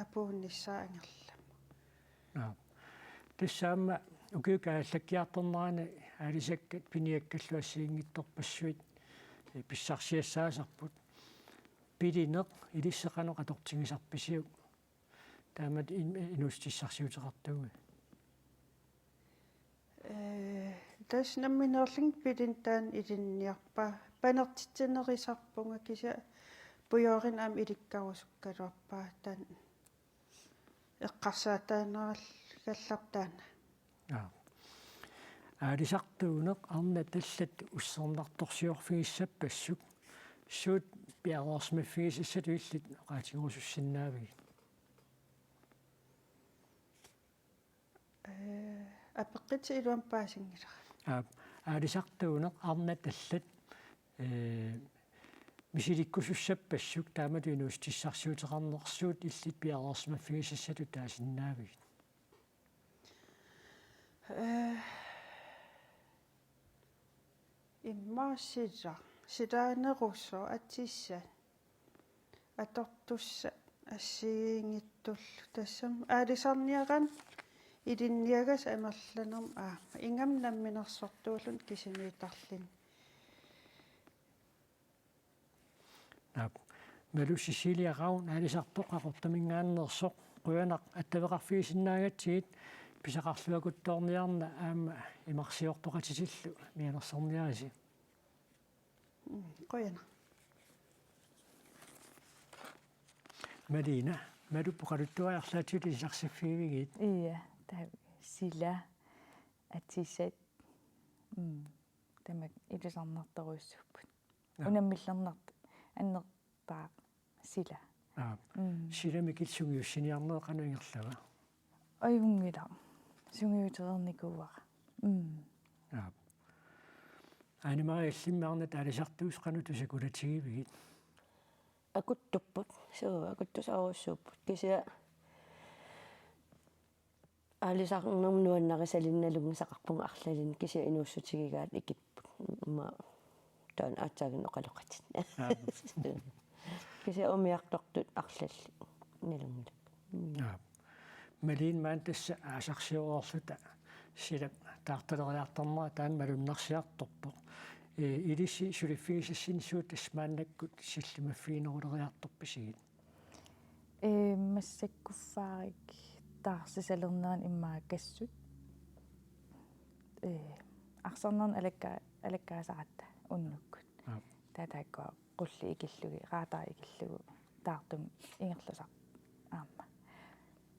apuunnissaa angerlamut. Aap. Tassa aamma ukiup kaajallakkiartornerani aalisakkat piniakkallu assigiinngitsorpassuit, ee, pissarsiassaasarput. Pilineq ilissi qanoq atortigisarpisiuk? Taamatut in-, inuussutissarsiuteqartuugut. Ee, tassa nammineerlunga pilineq taanna ilinniarpaa. Panertitsinerusarpunga, kisianni pujoorina aamma ilikkarusukkaluarpara, taanna eqqarsaataanerugallarpoq taanna. Aap. Aalisartuuneq arnat allat ussernartorsiorfigissappassuk suut piareersimaffigisassatut illit oqaatigerusussinnaavigit? Ee, apeqqutit iluamik paasinngilaq. Aap, aalisartuuneq arnat allat, ee, misilikkusussappassuk taamatut inuussutissarsiuteqarneq suut illit piareersimaffigisassatut taasinnaavigit? Ee, immaqa sila, silaanerusoq atisat. Atortussat assigiinngitsullu. Tassami aalisarniaraanni ilinniagassat amerlanermut aamma. Ingammik namminersortuulluni kisimiittarluni. Aap. Malu Cecilia Ravn, aalisartoq Qaqortuminngaanneersoq, qujanaq attaveqarfigisinnaagatsigit, pisaqarluakutsoorniarina aamma imarsiortoqatitillu mianersorniarisi. Mm, qujanaq. Malina, Malup oqaluttuarisat arlaatigut ilisarsiffigivigit? Ia, taava sila, atisat, mm, tamakku ilisarnartorujussuupput. Aap. Unammillernartoq, annerpaaq sila. Aap. Mm. Silami illit sungiussiniarneq qanoq ingerlava? Ajunngilaq. Sungiutereernikuuara. Mm. Aap. Aani Maria, illimmi arnat aalisartuusut qanoq tusakulatigivigit? Akuttupput. Suu, akuttusarujussuupput. Kisianni aalisarnermut nuannarisalinnik nalunngisaqarpunga arlalinnik, kisianni inuussutigigaat ikipput. Aamma taanna aatsaannguaq oqaloqatit. Aap. Kisianni umiartortut arlallit nalunngilakka. Mm. Aap. Malina, maani tassa aasarsiorluta sila taartaleriartornera taanna malunnarsiartorpoq. Ee, ilissi suliffigisassinnut suut tassa maannakkut sillimaffigineruleriartorpisigit? Ee, massakkut faarik taarsisalernerani immaqa kassut. Ee, arsarnerni alakka-, alakkaasaratta unnukkut. Aap. Taava taakkua qulliit ikillugit, raatarit ikillugit taartumik ingerlasarput aamma.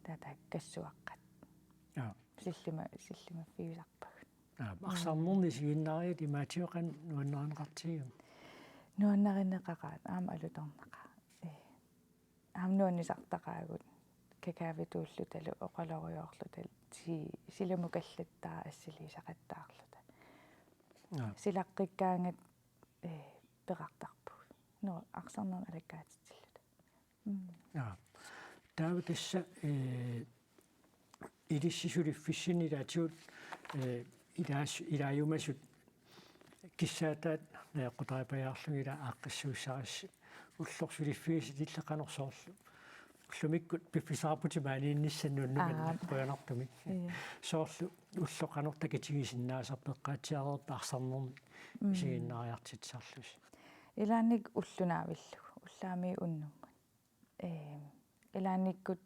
Taava taakku kassuaqqat. Aap. Sillima-, sillimaffigisarpagut. Aap, mm, arsarnerni isiginnaariit imaatigut qanoq nuannarineqartigiuk? Nuannarineqaqaat aamma alutornaqaaq. Ee. Aamma nuannisartaqaagut kakaavituullutalu oqalorujoorlutalu ti silamukallattaaq assiliisaqattaarluta. Aap. Silaqqikkaangat, ee, peqartarpugut. Nuu arsarnermik alakkaatitsilluta. Mm. Aap. Taava tassa, ee, ilissi suliffissinni ilaatigut, ee, ilaas-, ilaajumasut kissaataat najoqqutaripajaarlugit ila aaqqissuussarassi ulloq suliffigisat illit qanoq soorlu. Ullumikkut piffissaqarputit maaniinnissanni unnuk manna. Aap. Qujanartumik. Ia. Soorlu ulloq qanoq takitigisinnaasarpa eqqaatsiareerpa arsarnermik. Mm. Isiginnaariartitsisarlusi. Ilaanni ulloq naavillugu, ullaamiit unnummut. Ee, ilaannikkut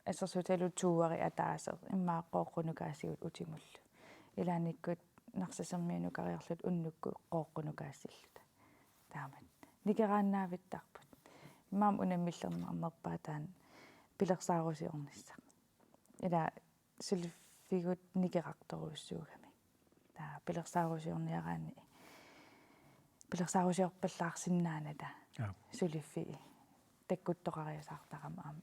assersuutigalugu toeri ataaseq immaqa Qooqqunukaasigut utimullu. Ilaannikkut Narsassermiunukariarluta unnukkut Qooqqunukaassilluta. Taamatut. Nikeraannaavittarput. Immaqa unammillernarnerpaaq taanna pilersaarusiornissaq. Ila suliffigut nikerartorujussuugamik. Taava pilersaarusiorniaraanni. Pilersaarusiorpallaarsinnaanata. Aap. Suliffiit. Takkuttoqariasaartarami aamma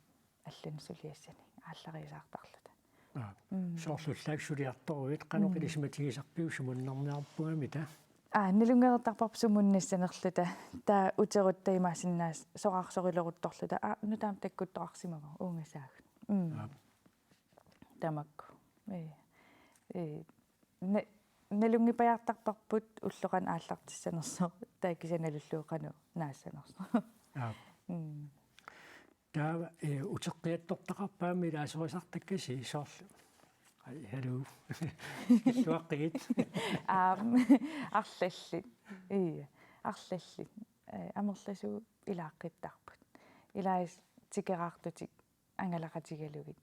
allanut suliassanik aallariasaartarluta. Aap. Mm. Soorlu ullaakkut suliartoruit qanoq Mm. ilisimatigisarpiuk sumunnarniarpungamita? Aa, nalunngereertarparput sumunnassanerluta. Taava uterutta imaassinnaavoq soraarsoriloruttorluta. Aa, nutaamik takkuttoqarsimagooq uungasaagut. Mm. Aap. Tamakku. Ee. Ee. Na-, nalunngipajaartarparput ulloq qanoq aallartissanersoq, taava kisianni nalullugu qanoq naassanersoq. Aap. Mm. Taava, ee, uteqqiattortaqarpa aamma ilaasorisartakkasi soorlu. Ai, hallo. Illuaqqigit. Aap, arlallit. Ia, arlallit. Ee, amerlasuut ilaaqqittarput. Ilaasa tikeraartutik angalaqatigalugit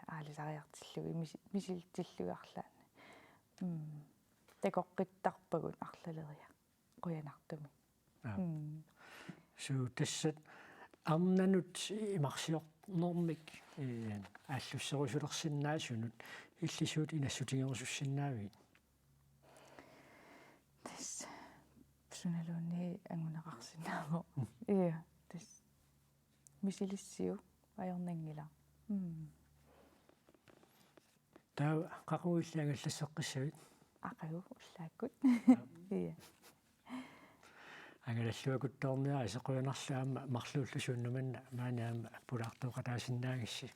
aalisariartillugit misi-, misilittillugit arlaanni. Mm. Takoqqittarpagut arlaleriarluta. Qujanartumik. Aap. Mm. Suu, tassa arnanut imarsiornermik, ee, aallusserusulersinnaasunut illit suut inassutigerusussinnaavigit? Tassa sunaluunniit anguneqarsinnaavoq. Mm. Ia, tassa. Misilissiuk ajornanngilaq. Mm. Taava qaqugu illit angallasseqqissavit? Aqagu ullaakkut. Aap. Ia. Angalalluakuttoorniarisi, qujanarlu aamma marluullusi unnuk manna maani aamma pulaartooqataasinnaagitsi.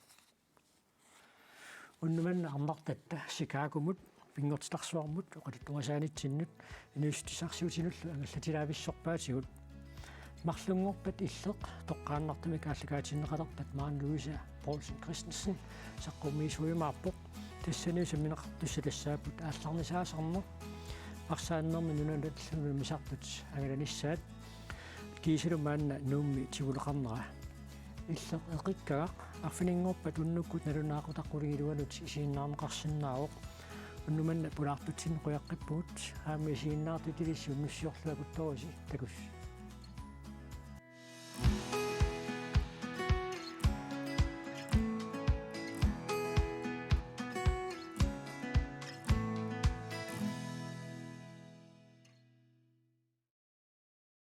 Unnuk manna arnartatta Chicagomut Pinngortitarsuarmut oqaluttuarisaatsinnut inuussutissarsiutinullu angallatilaavissorpaatigut. Marlunngorpat Illeq toqqaannartumik aallakaatinneqalerpat Maren Louise Poulsen Christensen saqqummiisuujumaarpoq. Tassani sammineqartussat tassaapput aallarnisaasarneq, arsaannermi nunanut allanut unammisartut angalanissaat, kiisalu maanna Nuummi tiguleqarnera. Illeq eqikkagaq arfininngorpat unnukkut nalunaaqutaq qulingiluanut isiginnaarneqarsinnaavoq. Unnuk manna pulaartutsinnut qujaqqippugut, aamma isiginnaartut ilissi unnussiorluakuttoorisi, takuss.